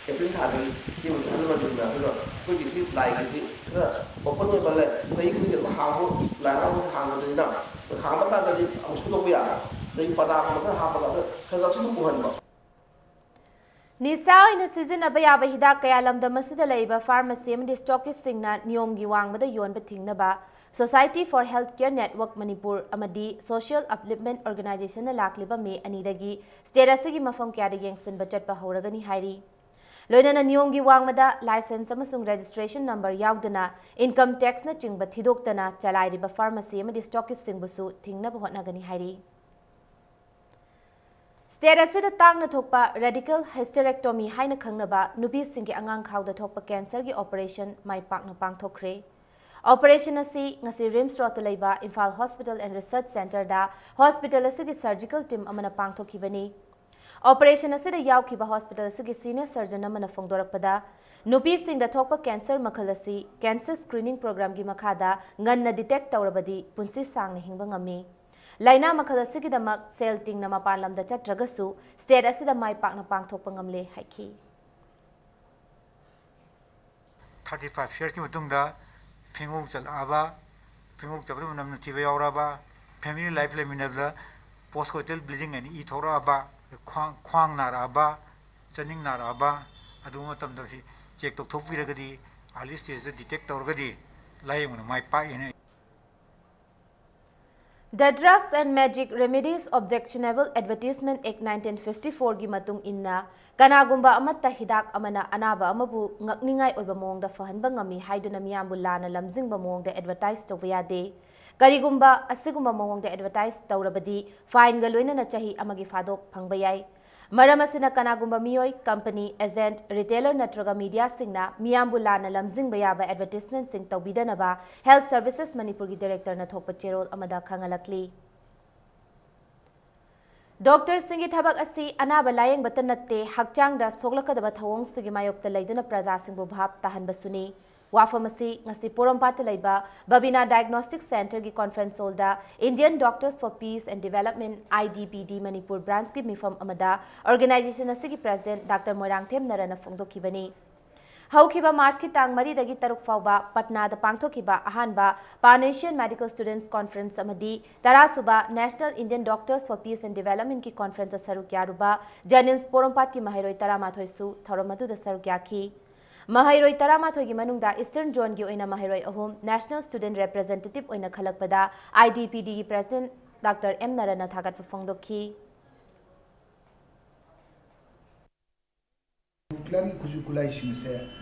ꯑꯦꯄ꯭ꯔꯤꯜ ꯊꯥꯗꯒꯤ ꯁꯦꯝꯕꯁꯤ ꯑꯍꯜ ꯂꯃꯟꯁꯤꯡꯅ꯫ ꯑꯗꯨꯒ ꯑꯩꯈꯣꯏꯒꯤ ꯁꯤ ꯂꯥꯏꯒꯤꯁꯤ ꯈꯔ open ꯑꯣꯏꯃꯜꯂꯦ꯫ ꯆꯍꯤ ꯈꯨꯗꯤꯡꯒꯤ ꯑꯗꯨꯝ ꯍꯥꯡꯕ, ꯂꯥꯏ ꯍꯔꯥꯎꯕꯗ ꯍꯥꯡꯕꯅꯤꯅ ꯍꯥꯡꯕ ꯀꯥꯟꯗꯗꯤ ꯑꯃꯨꯛ ꯁꯨꯗꯣꯛꯄ ꯌꯥꯕ꯫ ꯆꯍꯤ ꯄꯅꯥꯒꯨꯝꯕ ꯈꯔ ꯍꯥꯞꯄꯒ ꯑꯗꯨ ꯈꯔ ꯈꯔ ꯁꯨꯝ ꯎꯍꯟꯕ꯫ ꯅꯤꯁꯥ ꯑꯣꯏꯅ ꯁꯤꯖꯤꯟꯅꯕ ꯌꯥꯕ ꯍꯤꯗꯥꯛ ꯀꯌꯥ ꯂꯝꯗꯝ ꯑꯁꯤꯗ ꯂꯩꯔꯤꯕ pharmacy ꯑꯃꯗꯤ stockist ꯁꯤꯡꯅ ꯅꯤꯌꯣꯝꯒꯤ ꯋꯥꯡꯃꯗ ꯌꯣꯟꯕ ꯊꯤꯡꯅꯕ Society for Health Care Network Manipur ꯑꯃꯗꯤ Social Upliftment Organization ꯅ ꯂꯥꯛꯂꯤꯕ ꯃꯦ ꯑꯅꯤꯗꯒꯤ state ꯑꯁꯤꯒꯤ ꯃꯐꯝ ꯀꯌꯥꯗ ꯌꯦꯡꯁꯤꯟꯕ ꯆꯠꯄ ꯍꯧꯔꯒꯅꯤ ꯍꯥꯏꯔꯤ꯫ ꯂꯣꯏꯅꯅ ꯅꯤꯌꯣꯝꯒꯤ ꯋꯥꯡꯃꯗ license ꯑꯃꯁꯨꯡ registration number ꯌꯥꯎꯗꯅ income tax ꯅꯆꯤꯡꯕ ꯊꯤꯗꯣꯛꯇꯅ ꯆꯂꯥꯏꯔꯤꯕ pharmacy ꯑꯃꯗꯤ stockist ꯁꯤꯡꯕꯨꯁꯨ ꯊꯤꯡꯅꯕ ꯍꯣꯠꯅꯒꯅꯤ ꯍꯥꯏꯔꯤ꯫ ꯁ꯭ꯇꯦꯠ ꯑꯁꯤꯗ ꯇꯥꯡꯅ ꯊꯣꯛꯄ radical hysterectomy ꯍꯥꯏꯅ ꯈꯪꯅꯕ ꯅꯨꯄꯤꯁꯤꯡꯒꯤ ꯑꯉꯥꯡꯈꯥꯎꯗ ꯊꯣꯛꯄ ꯀꯦꯟꯁꯔꯒꯤ ꯑꯣꯄꯔꯦꯁꯟ ꯃꯥꯏ ꯄꯥꯛꯅ ꯄꯥꯡꯊꯣꯛꯈ꯭ꯔꯦ꯫ ꯑꯣꯄꯔꯦꯁꯟ ꯑꯁꯤ ꯉꯁꯤ ꯔꯤꯝꯁ ꯔꯣꯗꯇ ꯂꯩꯕ ꯏꯝꯐꯥꯜ ꯍꯣꯁꯄꯤꯇꯥꯜ ꯑꯦꯟ ꯔꯤꯁꯔꯆ ꯁꯦꯟꯇꯔꯗ ꯍꯣꯁꯄꯤꯇꯥꯜ ꯑꯁꯤꯒꯤ ꯁꯔꯖꯤꯀꯦꯜ ꯇꯤꯝ ꯑꯃꯅ ꯄꯥꯡꯊꯣꯛꯈꯤꯕꯅꯤ꯫ ꯑꯣꯄꯔꯦꯁꯟ ꯑꯁꯤꯗ ꯌꯥꯎꯈꯤꯕ ꯍꯣꯁꯄꯤꯇꯥꯜ ꯑꯁꯤꯒꯤ ꯁꯤꯅꯤꯌꯔ ꯁꯔꯖꯟ ꯑꯃꯅ ꯐꯣꯡꯗꯣꯔꯛꯄꯗ, ꯅꯨꯄꯤꯁꯤꯡꯗ ꯊꯣꯛꯄ ꯀꯦꯟꯁꯔ ꯃꯈꯜ ꯑꯁꯤ ꯀꯦꯟꯁꯔ ꯁ꯭ꯀ꯭ꯔꯤꯅꯤꯡ ꯄ꯭ꯔꯣꯒ꯭ꯔꯥꯝꯒꯤ ꯃꯈꯥꯗ ꯉꯟꯅ ꯗꯤꯇꯦꯛ ꯇꯧꯔꯕꯗꯤ ꯄꯨꯟꯁꯤ ꯁꯥꯡꯅ ꯍꯤꯡꯕ ꯉꯝꯃꯤ꯫ ꯂꯥꯏꯅꯥ ꯃꯈꯜ ꯑꯁꯤꯒꯤꯗꯃꯛ ꯁꯦꯜ ꯇꯤꯡꯅ ꯃꯄꯥꯟ ꯂꯝꯗ ꯆꯠꯇ꯭ꯔꯒꯁꯨ ꯁ꯭ꯇꯦꯠ ꯑꯁꯤꯗ ꯃꯥꯏ ꯄꯥꯛꯅ ꯄꯥꯡꯊꯣꯛꯄ ꯉꯝꯂꯦ ꯍꯥꯏꯈꯤ꯫ Thirty five yearsꯀꯤ ꯃꯇꯨꯡꯗ ꯐꯤꯡꯒꯣꯛ ꯆꯠꯂꯛꯑꯕ, ꯐꯤꯡꯒꯣꯛ ꯆꯠꯄꯗ ꯃꯅꯝ ꯅꯝꯊꯤꯕ ꯌꯥꯎꯔꯛꯑꯕ, family life ꯂꯩꯃꯤꯟꯅꯕꯗ postcoital bleeding ꯍꯥꯏꯅ ꯏ ꯊꯣꯛꯂꯛꯑꯕ, ꯈ꯭ꯋꯥꯡ ꯈ꯭ꯋꯥꯡ ꯅꯥꯔꯛꯑꯕ, ꯆꯅꯤꯡ ꯅꯥꯔꯛꯑꯕ, ꯑꯗꯨꯒꯨꯝꯕ ꯃꯇꯝꯗ ꯁꯤ ꯆꯦꯛ ꯇꯧꯊꯣꯛꯄꯤꯔꯒꯗꯤ, early stageꯇ detect ꯇꯧꯔꯒꯗꯤ ꯂꯥꯏꯌꯦꯡꯕꯗ ꯃꯥꯏ ꯄꯥꯛꯏꯅ꯫ The Drugs and Magic Remedies Objectionable Advertisement Act nineteen fifty fourꯒꯤ ꯃꯇꯨꯡ ꯏꯟꯅ, ꯀꯅꯥꯒꯨꯝꯕ ꯑꯃꯠꯇ ꯍꯤꯗꯥꯛ ꯑꯃꯅ ꯑꯅꯥꯕ ꯑꯃꯕꯨ ꯉꯛꯅꯤꯡꯉꯥꯏ ꯑꯣꯏꯕ ꯃꯑꯣꯡꯗ ꯐꯍꯟꯕ ꯉꯝꯃꯤ ꯍꯥꯏꯗꯨꯅ ꯃꯤꯌꯥꯝꯕꯨ ꯂꯥꯟꯅ ꯂꯝꯖꯤꯡꯕ ꯃꯑꯣꯡꯗ ꯑꯦꯗꯚꯔꯇꯥꯏꯖ ꯇꯧꯕ ꯌꯥꯗꯦ꯫ ꯀꯔꯤꯒꯨꯝꯕ ꯑꯁꯤꯒꯨꯝꯕ ꯃꯑꯣꯡꯗ ꯑꯦꯗꯚꯔꯇꯥꯏꯖ ꯇꯧꯔꯕꯗꯤ, ꯐꯥꯏꯟꯒ ꯂꯣꯏꯅꯅ ꯆꯍꯤ ꯑꯃꯒꯤ ꯐꯥꯗꯣꯛ ꯐꯪꯕ ꯌꯥꯏ꯫ ꯃꯔꯝ ꯑꯁꯤꯅ, ꯀꯅꯥꯒꯨꯝꯕ ꯃꯤꯑꯣꯏ, ꯀꯝꯄꯅꯤ, ꯑꯦꯖꯦꯟꯠ, ꯔꯤꯇꯦꯂꯔ ꯅꯠꯇ꯭ꯔꯒ ꯃꯤꯗꯤꯌꯥꯁꯤꯡꯅ ꯃꯤꯌꯥꯝꯕꯨ ꯂꯥꯟꯅ ꯂꯝꯖꯤꯡꯕ ꯌꯥꯕ ꯑꯦꯗꯚꯔꯇꯤꯁꯃꯦꯟꯠꯁꯤꯡ ꯇꯧꯕꯤꯗꯅꯕ Health Services ꯃꯅꯤꯄꯨꯔꯒꯤ ꯗꯥꯏꯔꯦꯛꯇꯔꯅ ꯊꯣꯛꯄ ꯆꯦꯔꯣꯜ ꯑꯃꯗ ꯈꯪꯍꯜꯂꯛꯂꯤ꯫ ꯗꯣꯛꯇꯔꯁꯤꯡꯒꯤ ꯊꯕꯛ ꯑꯁꯤ ꯑꯅꯥꯕ ꯂꯥꯌꯦꯡꯕꯇ ꯅꯠꯇꯦ, ꯍꯛꯆꯥꯡꯗ ꯁꯣꯛꯂꯛꯀꯗꯕ ꯊꯧꯑꯣꯡꯁꯤꯡꯒꯤ ꯃꯥꯌꯣꯛꯇ ꯂꯩꯗꯨꯅ ꯄ꯭ꯔꯖꯥꯁꯤꯡꯕꯨ ꯚꯥꯞ ꯇꯥꯍꯟꯕꯁꯨꯅꯤ꯫ ꯋꯥꯐꯝ ꯑꯁꯤ ꯉꯁꯤ ꯄꯣꯔꯣꯝꯄꯥꯠꯇ ꯂꯩꯕ ꯕꯕꯤꯅꯥ ꯗꯥꯏꯒꯅꯣꯁꯇꯤꯛ ꯁꯦꯟꯇꯔꯒꯤ ꯀꯣꯟꯐ꯭ꯔꯦꯟꯁ ꯍꯣꯜꯗ Indian Doctors for Peace and Development, I D P D, Manipur ꯕ꯭ꯔꯥꯟꯁꯀꯤ ꯃꯤꯐꯝ ꯑꯃꯗ ꯑꯣꯔꯒꯅꯥꯏꯖꯦꯁꯟ ꯑꯁꯤꯒꯤ ꯄ꯭ꯔꯦꯁꯤꯗꯦꯟꯠ ꯗꯥꯛꯇꯔ ꯃꯣꯏꯔꯥꯡꯊꯦꯝ ꯅꯔꯟꯅ ꯐꯣꯡꯗꯣꯛꯈꯤꯕꯅꯤ꯫ ꯍꯧꯈꯤꯕ ꯃꯥꯔꯆꯀꯤ ꯇꯥꯡ ꯃꯔꯤꯗꯒꯤ ꯇꯔꯨꯛ ꯐꯥꯎꯕ ꯄꯠꯅꯥꯗ ꯄꯥꯡꯊꯣꯛꯈꯤꯕ ꯑꯍꯥꯟꯕ Pan Asian Medical Students Conference ꯑꯃꯗꯤ ꯇꯔꯥꯁꯨꯕ National Indian Doctors for Peace and Developmentꯀꯤ ꯀꯣꯟꯐ꯭ꯔꯦꯟꯁꯇ ꯁꯔꯨꯛ ꯌꯥꯔꯨꯕ ꯖꯦꯅꯤꯝꯁ ꯄꯣꯔꯣꯝꯄꯥꯠꯀꯤ ꯃꯍꯩꯔꯣꯏ ꯇꯔꯥꯃꯥꯊꯣꯏꯁꯨ ꯊꯧꯔꯝ ꯑꯗꯨꯗ ꯁꯔꯨꯛ ꯌꯥꯈꯤ꯫ ꯃꯍꯩꯔꯣꯏ ꯇꯔꯥꯃꯥꯊꯣꯏꯒꯤ ꯃꯅꯨꯡꯗ Eastern Zoneꯒꯤ ꯑꯣꯏꯅ ꯃꯍꯩꯔꯣꯏ ꯑꯍꯨꯝ National Student Representative ꯑꯣꯏꯅ ꯈꯜꯂꯛꯄꯗ I D P Dꯒꯤ ꯄ꯭ꯔꯦꯁꯤꯗꯦꯟꯠ ꯗꯥꯛꯇꯔ ꯑꯦꯝ ꯅꯔꯟꯅ ꯊꯥꯒꯠꯄ ꯐꯣꯡꯗꯣꯛꯈꯤ꯫ ꯅ꯭ꯌꯨꯀ꯭ꯂꯤꯌꯔꯒꯤ ꯈꯨꯠꯁꯨ ꯈꯨꯠꯂꯥꯏꯁꯤꯡꯁꯦ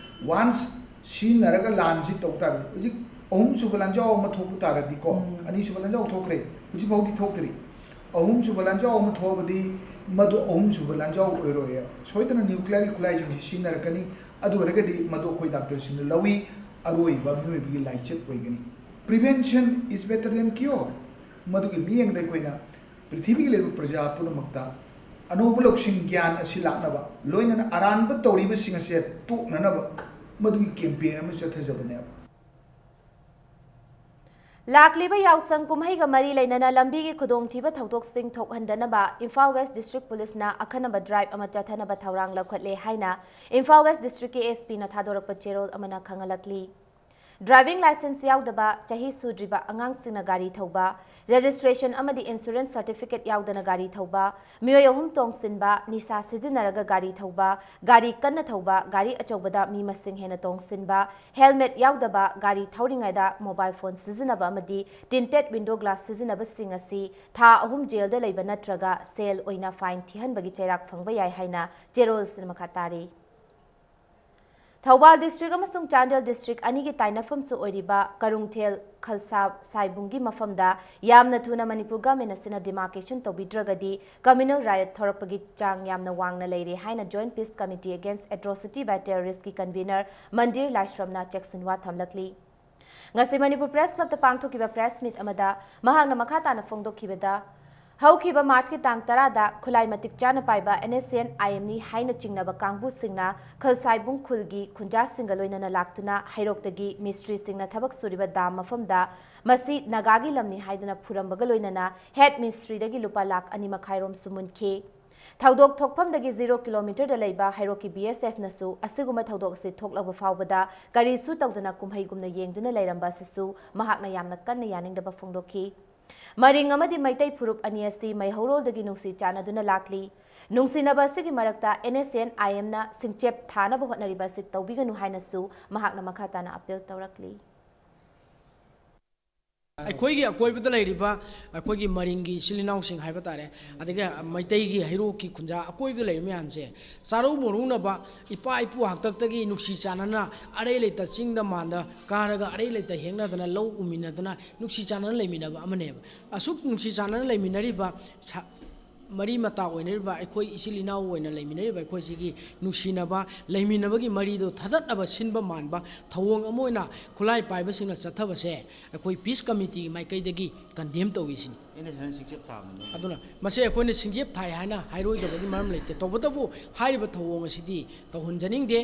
ꯋꯥꯟꯁ ꯁꯤꯖꯤꯟꯅꯔꯒ ꯂꯥꯟꯁꯤ ꯇꯧ ꯇꯥꯔꯗꯤ, ꯍꯧꯖꯤꯛ ꯑꯍꯨꯝꯁꯨꯕ ꯂꯥꯟꯖꯥꯎ ꯑꯃ ꯊꯣꯛꯄ ꯇꯥꯔꯗꯤꯀꯣ, ꯑꯅꯤꯁꯨꯕ ꯂꯥꯟꯖꯥꯎ ꯊꯣꯛꯈ꯭ꯔꯦ, ꯍꯧꯖꯤꯛ ꯐꯥꯎꯗꯤ ꯊꯣꯛꯇ꯭ꯔꯤ꯫ ꯑꯍꯨꯝꯁꯨꯕ ꯂꯥꯟꯖꯥꯎ ꯑꯃ ꯊꯣꯛꯑꯕꯗꯤ ꯃꯗꯨ ꯑꯍꯨꯝꯁꯨꯕ ꯂꯥꯟꯖꯥꯎ ꯑꯣꯏꯔꯣꯏ꯫ ꯁꯣꯏꯗꯅ ꯅ꯭ꯌꯨꯀ꯭ꯂꯤꯌꯔꯒꯤ ꯈꯨꯠꯂꯥꯏꯁꯤꯡꯁꯤ ꯁꯤꯖꯤꯟꯅꯔꯛꯀꯅꯤ꯫ ꯑꯗꯨ ꯑꯣꯏꯔꯒꯗꯤ ꯃꯗꯨ ꯑꯩꯈꯣꯏ ꯗꯥꯛꯇꯔꯁꯤꯡꯅ ꯂꯧꯏ, ꯑꯔꯣꯏꯕ ꯃꯤꯑꯣꯏꯕꯒꯤ ꯂꯥꯏꯆꯠ ꯑꯣꯏꯒꯅꯤ꯫ Prevention is better than cure꯫ ꯃꯗꯨꯒꯤ ꯃꯤꯠꯌꯦꯡꯗ ꯑꯩꯈꯣꯏꯅ ꯄ꯭ꯔꯤꯊꯤꯕꯤꯒꯤ ꯂꯩꯔꯤꯕ ꯄ꯭ꯔꯖꯥ ꯄꯨꯝꯅꯃꯛꯇ ꯑꯅꯧꯕ ꯂꯧꯁꯤꯡ ꯒ꯭ꯌꯥꯟ ꯑꯁꯤ ꯂꯥꯛꯅꯕ, ꯂꯣꯏꯅꯅ ꯑꯔꯥꯟꯕ ꯇꯧꯔꯤꯕꯁꯤꯡ ꯑꯁꯦ ꯇꯣꯛꯅꯅꯕ ꯃꯗꯨꯒꯤ campaign ꯑꯃ ꯆꯠꯊꯖꯕꯅꯦꯕ꯫ ꯂꯥꯛꯂꯤꯕ ꯌꯥꯎꯁꯪ ꯀꯨꯝꯍꯩꯒ ꯃꯔꯤ ꯂꯩꯅꯅ ꯂꯝꯕꯤꯒꯤ ꯈꯨꯗꯣꯡꯊꯤꯕ ꯊꯧꯗꯣꯛꯁꯤꯡ ꯊꯣꯛꯍꯟꯗꯅꯕ ꯏꯝꯐꯥꯜ ꯋꯦꯁ ꯗꯤꯁꯇ꯭ꯔꯤꯛ ꯄꯨꯂꯤꯁꯅ ꯑꯈꯟꯅꯕ ꯗ꯭ꯔꯥꯏꯕ ꯑꯃ ꯆꯠꯊꯅꯕ ꯊꯧꯔꯥꯡ ꯂꯧꯈꯠꯂꯦ ꯍꯥꯏꯅ ꯏꯝꯐꯥꯜ ꯋꯦꯁ ꯗꯤꯁꯇ꯭ꯔꯤꯛꯀꯤ ꯑꯦꯁ ꯄꯤꯅ ꯊꯥꯗꯣꯔꯛꯄ ꯆꯦꯔꯣꯜ ꯑꯃꯅ ꯈꯪꯍꯜꯂꯛꯂꯤ꯫ ꯗ꯭ꯔꯥꯏꯚꯤꯡ ꯂꯥꯏꯁꯦꯟꯁ ꯌꯥꯎꯗꯕ ꯆꯍꯤ ꯁꯨꯗ꯭ꯔꯤꯕ ꯑꯉꯥꯡꯁꯤꯡꯅ ꯒꯥꯔꯤ ꯊꯧꯕ, ꯔꯦꯖꯤꯁꯇ꯭ꯔꯦꯁꯟ ꯑꯃꯗꯤ ꯏꯟꯁꯨꯔꯦꯟꯁ ꯁꯔꯇꯤꯐꯤꯀꯦꯠ ꯌꯥꯎꯗꯅ ꯒꯥꯔꯤ ꯊꯧꯕ, ꯃꯤꯑꯣꯏ ꯑꯍꯨꯝ ꯇꯣꯡꯁꯤꯟꯕ, ꯅꯤꯁꯥ ꯁꯤꯖꯤꯟꯅꯔꯒ ꯒꯥꯔꯤ ꯊꯧꯕ, ꯒꯥꯔꯤ ꯀꯟꯅ ꯊꯧꯕ, ꯒꯥꯔꯤ ꯑꯆꯧꯕꯗ ꯃꯤ ꯃꯁꯤꯡ ꯍꯦꯟꯅ ꯇꯣꯡꯁꯤꯟꯕ, ꯍꯦꯜꯃꯦꯠ ꯌꯥꯎꯗꯕ ꯒꯥꯔꯤ ꯊꯧꯔꯤꯉꯩꯗ ꯃꯣꯕꯥꯏꯜ ꯐꯣꯟ ꯁꯤꯖꯤꯟꯅꯕ ꯑꯃꯗꯤ ꯇꯤꯟꯇꯦꯠ ꯋꯤꯟꯗꯣ ꯒ꯭ꯂꯥꯁ ꯁꯤꯖꯤꯟꯅꯕꯁꯤꯡ ꯑꯁꯤ ꯊꯥ ꯑꯍꯨꯝ ꯖꯦꯜꯗ ꯂꯩꯕ ꯅꯠꯇ꯭ꯔꯒ ꯁꯦꯜ ꯑꯣꯏꯅ ꯐꯥꯏꯟ ꯊꯤꯍꯟꯕꯒꯤ ꯆꯩꯔꯥꯛ ꯐꯪꯕ ꯌꯥꯏ ꯍꯥꯏꯅ ꯆꯦꯔꯣꯜꯁꯤꯅ ꯃꯈꯥ ꯇꯥꯔꯤ꯫ ꯊꯧꯕꯥꯜ ꯗꯤꯁꯇ꯭ꯔꯤꯛ ꯑꯃꯁꯨꯡ ꯆꯥꯟꯗꯦꯜ ꯗꯤꯁꯇ꯭ꯔꯤꯛ ꯑꯅꯤꯒꯤ ꯇꯥꯏꯅꯐꯝꯁꯨ ꯑꯣꯏꯔꯤꯕ ꯀꯔꯨꯡꯊꯦꯜ ꯈꯜꯁꯥ ꯁꯥꯏꯕꯨꯡꯒꯤ ꯃꯐꯝꯗ ꯌꯥꯝꯅ ꯊꯨꯅ ꯃꯅꯤꯄꯨꯔ ꯒꯚꯔꯟꯃꯦꯟ ꯑꯁꯤꯅ ꯗꯤꯃꯥꯔꯀꯦꯁꯟ ꯇꯧꯕꯤꯗ꯭ꯔꯒꯗꯤ ꯀꯝꯃ꯭ꯌꯨꯅꯦꯜ ꯔꯥꯏꯠ ꯊꯣꯔꯛꯄꯒꯤ ꯆꯥꯡ ꯌꯥꯝꯅ ꯋꯥꯡꯅ ꯂꯩꯔꯦ ꯍꯥꯏꯅ Joint Peace Committee Against Atrocity by Terrorist ꯀꯤ ꯀꯟꯚꯤꯅꯔ ꯃꯟꯗꯤꯔ ꯂꯥꯏꯁ꯭ꯔꯝꯅ ꯆꯦꯛꯁꯤꯟꯋꯥ ꯊꯝꯂꯛꯂꯤ꯫ ꯉꯁꯤ ꯃꯅꯤꯄꯨꯔ ꯄ꯭ꯔꯦꯁ ꯀ꯭ꯂꯕꯇ ꯄꯥꯡꯊꯣꯛꯈꯤꯕ ꯄ꯭ꯔꯦꯁ ꯃꯤꯠ ꯑꯃꯗ ꯃꯍꯥꯛꯅ ꯃꯈꯥ ꯇꯥꯅ ꯐꯣꯡꯗꯣꯛꯈꯤꯕꯗ, ꯍꯧꯈꯤꯕ ꯃꯥꯔꯆꯀꯤ ꯇꯥꯡ ꯇꯔꯥꯗ ꯈꯨꯠꯂꯥꯏ ꯃꯇꯤꯛ ꯆꯥꯅ ꯄꯥꯏꯕ NSCN IM ꯅꯤ ꯍꯥꯏꯅ ꯆꯤꯡꯅꯕ ꯀꯥꯡꯕꯨꯁꯤꯡꯅ ꯈꯜꯁꯥꯏꯕꯨꯡ ꯈꯨꯜꯒꯤ ꯈꯨꯟꯖꯥꯁꯤꯡꯒ ꯂꯣꯏꯅꯅ ꯂꯥꯛꯇꯨꯅ ꯍꯩꯔꯣꯛꯇꯒꯤ ꯃꯤꯁꯇ꯭ꯔꯤꯁꯤꯡꯅ ꯊꯕꯛ ꯁꯨꯔꯤꯕ ꯗꯥꯝ ꯃꯐꯝꯗ ꯃꯁꯤ ꯅꯥꯒꯥꯒꯤ ꯂꯝꯅꯤ ꯍꯥꯏꯗꯨꯅ ꯐꯨꯔꯝꯕꯒ ꯂꯣꯏꯅꯅ ꯍꯦꯗ ꯃꯤꯁꯇ꯭ꯔꯤꯗꯒꯤ ꯂꯨꯄꯥ ꯂꯥꯈ ꯑꯅꯤ ꯃꯈꯥꯏ ꯔꯣꯝꯁꯨ ꯃꯨꯟꯈꯤ꯫ ꯊꯧꯗꯣꯛ ꯊꯣꯛꯐꯝꯗꯒꯤ ꯖꯤꯔꯣ ꯀꯤꯂꯣꯃꯤꯇꯔꯗ ꯂꯩꯕ ꯍꯩꯔꯣꯛꯀꯤ BSF ꯅꯁꯨ ꯑꯁꯤꯒꯨꯝꯕ ꯊꯧꯗꯣꯛ ꯑꯁꯤ ꯊꯣꯛꯂꯕ ꯐꯥꯎꯕꯗ ꯀꯔꯤꯁꯨ ꯇꯧꯗꯅ ꯀꯨꯝꯍꯩꯒꯨꯝꯅ ꯌꯦꯡꯗꯨꯅ ꯂꯩꯔꯝꯕ ꯑꯁꯤꯁꯨ ꯃꯍꯥꯛꯅ ꯌꯥꯝꯅ ꯀꯟꯅ ꯌꯥꯅꯤꯡꯗꯕ ꯐꯣꯡꯗꯣꯛꯈꯤ꯫ ꯃꯔꯤꯡ ꯑꯃꯗꯤ ꯃꯩꯇꯩ ꯐꯨꯔꯨꯞ ꯑꯅꯤ ꯑꯁꯤ ꯃꯩꯍꯧꯔꯣꯜꯗꯒꯤ ꯅꯨꯡꯁꯤ ꯆꯥꯟꯅꯗꯨꯅ ꯂꯥꯛꯂꯤ꯫ ꯅꯨꯡꯁꯤꯅꯕ ꯑꯁꯤꯒꯤ ꯃꯔꯛꯇ NSCN IM ꯅ ꯁꯤꯡꯆꯦꯞ ꯊꯥꯅꯕ ꯍꯣꯠꯅꯔꯤꯕ ꯑꯁꯤ ꯇꯧꯕꯤꯒꯅꯨ ꯍꯥꯏꯅꯁꯨ ꯃꯍꯥꯛꯅ ꯃꯈꯥ ꯇꯥꯅ ꯑꯄꯤꯜ ꯇꯧꯔꯛꯂꯤ꯫ ꯑꯩꯈꯣꯏꯒꯤ ꯑꯀꯣꯏꯕꯗ ꯂꯩꯔꯤꯕ ꯑꯩꯈꯣꯏꯒꯤ ꯃꯔꯤꯡꯒꯤ ꯏꯆꯤꯜ ꯏꯅꯥꯎꯁꯤꯡ ꯍꯥꯏꯕ ꯇꯥꯔꯦ, ꯑꯗꯒꯤ ꯃꯩꯇꯩꯒꯤ ꯍꯩꯔꯣꯛꯀꯤ ꯈꯨꯟꯖꯥ ꯑꯀꯣꯏꯕꯗ ꯂꯩꯔꯤꯕ ꯃꯌꯥꯝꯁꯦ, ꯆꯥꯔꯧ ꯃꯧꯔꯧꯅꯕ, ꯏꯄꯥ ꯏꯄꯨ ꯍꯥꯛꯇꯛꯇꯒꯤ ꯅꯨꯡꯁꯤ ꯆꯥꯟꯅꯅ ꯑꯔꯩ ꯂꯩꯇ ꯆꯤꯡꯗ ꯃꯥꯟꯗ ꯀꯥꯔꯒ ꯑꯔꯩ ꯂꯩꯇ ꯍꯦꯛꯅꯗꯅ ꯂꯧ ꯎꯃꯤꯟꯅꯗꯅ ꯅꯨꯡꯁꯤ ꯆꯥꯟꯅꯅ ꯂꯩꯃꯤꯟꯅꯕ ꯑꯃꯅꯦꯕ꯫ ꯑꯁꯨꯛ ꯅꯨꯡꯁꯤ ꯆꯥꯟꯅꯅ ꯂꯩꯃꯤꯟꯅꯔꯤꯕ ꯁ-, ꯃꯔꯤ ꯃꯇꯥ ꯑꯣꯏꯅꯔꯤꯕ ꯑꯩꯈꯣꯏ ꯏꯆꯤꯜ ꯏꯅꯥꯎ ꯑꯣꯏꯅ ꯂꯩꯃꯤꯟꯅꯔꯤꯕ ꯑꯩꯈꯣꯏꯁꯤꯒꯤ ꯅꯨꯡꯁꯤꯅꯕ, ꯂꯩꯃꯤꯟꯅꯕꯒꯤ ꯃꯔꯤꯗꯣ ꯊꯥꯗꯠꯅꯕ ꯁꯤꯟꯕ ꯃꯥꯟꯕ ꯊꯧꯑꯣꯡ ꯑꯃ ꯑꯣꯏꯅ ꯈꯨꯠꯂꯥꯏ ꯄꯥꯏꯕꯁꯤꯡꯅ ꯆꯠꯊꯕꯁꯦ ꯑꯩꯈꯣꯏ ꯄꯤꯁ ꯀꯃꯤꯇꯤꯒꯤ ꯃꯥꯏꯀꯩꯗꯒꯤ ꯀꯟꯗꯦꯝ ꯇꯧꯏꯁꯤꯅꯤ꯫ ꯑꯩꯅ ꯁꯤꯗ ꯁꯤꯡꯆꯦꯞ ꯊꯥꯕꯅꯤ꯫ ꯑꯗꯨꯅ ꯃꯁꯤ ꯑꯩꯈꯣꯏꯅ ꯁꯤꯡꯆꯦꯞ ꯊꯥꯏ ꯍꯥꯏꯅ ꯍꯥꯏꯔꯣꯏꯗꯕꯒꯤ ꯃꯔꯝ ꯂꯩꯇꯦ꯫ ꯇꯧꯕꯇꯕꯨ ꯍꯥꯏꯔꯤꯕ ꯊꯧꯑꯣꯡ ꯑꯁꯤꯗꯤ ꯇꯧꯍꯟꯖꯅꯤꯡꯗꯦ꯫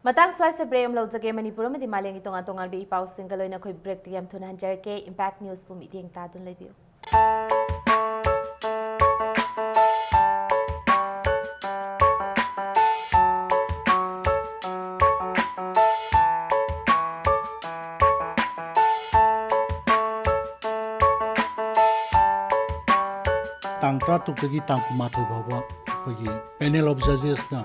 ꯃꯇꯥꯡ ꯁ꯭ꯋꯥꯏꯁꯦ ꯕ꯭ꯔꯦꯛ ꯑꯃ ꯂꯧꯖꯒꯦ꯫ ꯃꯅꯤꯄꯨꯔ ꯑꯃꯗꯤ ꯃꯥꯂꯦꯝꯒꯤ ꯇꯣꯉꯥꯟ ꯇꯣꯉꯥꯟꯕ ꯏ ꯄꯥꯎꯁꯤꯡꯒ ꯂꯣꯏꯅ ꯑꯩꯈꯣꯏ ꯕ꯭ꯔꯦꯛꯇ ꯌꯥꯝ ꯊꯨꯅ ꯍꯟꯖꯔꯛꯀꯦ꯫ ꯏꯝꯄꯦꯛ ꯅ꯭ꯌꯨꯁꯄꯨ ꯃꯤꯠꯌꯦꯡ ꯇꯥꯗꯨꯅ ꯂꯩꯕꯤꯌꯨ꯫ ꯇꯥꯡ ꯇꯔꯥꯇꯔꯨꯛꯇꯒꯤ ꯇꯥꯡ ꯀꯨꯟꯃꯥꯊꯣꯏ ꯐꯥꯎꯕ ꯑꯩꯈꯣꯏꯒꯤ panel of judgesꯅ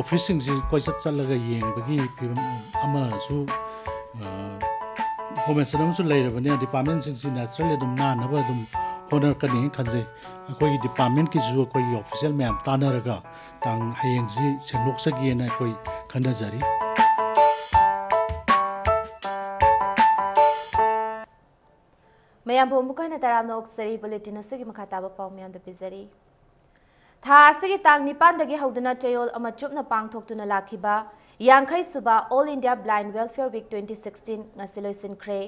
officeꯁꯤꯡꯁꯤ ꯀꯣꯏꯆꯠ ꯆꯠꯂꯒ ꯌꯦꯡꯕꯒꯤ ꯐꯤꯕꯝ ꯑꯃꯁꯨ, ꯑ, information ꯑꯃꯁꯨ ꯂꯩꯔꯕꯅꯤꯅ departmentꯁꯤꯡꯁꯤ naturally ꯑꯗꯨꯝ ꯅꯥꯟꯅꯕ ꯑꯗꯨꯝ ꯍꯣꯠꯅꯔꯛꯀꯅꯤ ꯈꯟꯖꯩ꯫ ꯑꯩꯈꯣꯏꯒꯤ departmentꯀꯤꯁꯨ ꯑꯩꯈꯣꯏꯒꯤ official ꯃꯌꯥꯝ ꯇꯥꯟꯅꯔꯒ ꯇꯥꯡ ꯍꯌꯦꯡꯁꯤ ꯁꯦꯡꯗꯣꯛꯆꯒꯦꯅ ꯑꯩꯈꯣꯏ ꯈꯟꯅꯖꯔꯤ꯫ ꯃꯌꯥꯝꯕꯨ ꯑꯃꯨꯛ ꯍꯟꯅ ꯇꯔꯥꯝꯅ ꯑꯣꯛꯆꯔꯤ꯫ Bulletin ꯑꯁꯤꯒꯤ ꯃꯈꯥ ꯇꯥꯕ ꯄꯥꯎ ꯃꯌꯥꯝꯗ ꯄꯤꯖꯔꯤ꯫ ꯊꯥ ꯑꯁꯤꯒꯤ ꯇꯥꯡ ꯅꯤꯄꯥꯟꯗꯒꯤ ꯍꯧꯗꯨꯅ ꯆꯌꯣꯜ ꯑꯃ ꯆꯨꯞꯅ ꯄꯥꯡꯊꯣꯛꯇꯨꯅ ꯂꯥꯛꯈꯤꯕ ꯌꯥꯡꯈꯩ ꯁꯨꯕ All India Blind Welfare Week twenty sixteen ꯉꯁꯤ ꯂꯣꯏꯁꯤꯟꯈ꯭ꯔꯦ꯫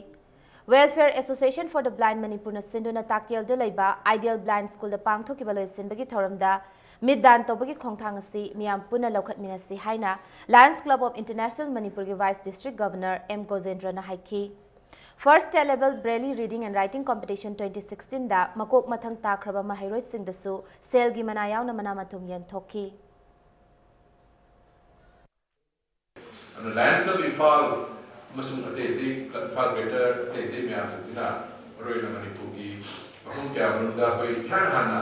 Welfare Association for the Blind ꯃꯅꯤꯄꯨꯔꯅ ꯁꯤꯟꯗꯨꯅ ꯇꯥꯛꯌꯦꯜꯗ ꯂꯩꯕ Ideal Blind Schoolꯗ ꯄꯥꯡꯊꯣꯛꯈꯤꯕ ꯂꯣꯏꯁꯤꯟꯕꯒꯤ ꯊꯧꯔꯝꯗ ꯃꯤꯠ ꯗꯥꯟ ꯇꯧꯕꯒꯤ ꯈꯣꯡꯊꯥꯡ ꯑꯁꯤ ꯃꯤꯌꯥꯝ ꯄꯨꯟꯅ ꯂꯧꯈꯠꯃꯤꯟꯅꯁꯤ ꯍꯥꯏꯅ Lions Club of International ꯃꯅꯤꯄꯨꯔꯒꯤ Vice District Governor ꯑꯦꯝ ꯒꯣꯖꯦꯟꯗ꯭ꯔꯅ ꯍꯥꯏꯈꯤ꯫ First State Level Braille Reading and Writing Competition twenty sixteenꯗ ꯃꯀꯣꯛ ꯃꯊꯪ ꯇꯥꯈ꯭ꯔꯕ ꯃꯍꯩꯔꯣꯏꯁꯤꯡꯗꯁꯨ ꯁꯦꯜꯒꯤ ꯃꯅꯥ ꯌꯥꯎꯅ ꯃꯅꯥ ꯃꯊꯨꯝ ꯌꯦꯟꯊꯣꯛꯈꯤ꯫ ꯑꯗꯨꯅ Lions Club ꯏꯝꯐꯥꯜ ꯑꯃꯁꯨꯡ ꯑꯇꯩ ꯑꯇꯩ ꯏꯝꯐꯥꯜ Greater ꯑꯇꯩ ꯑꯇꯩ ꯃꯌꯥꯝꯁꯤꯡꯁꯤꯅ ꯃꯔꯨꯑꯣꯏꯅ ꯃꯅꯤꯄꯨꯔꯒꯤ ꯃꯐꯝ ꯀꯌꯥ ꯃꯅꯨꯡꯗ ꯑꯩꯈꯣꯏ ꯏꯍꯥꯟ ꯍꯥꯟꯅ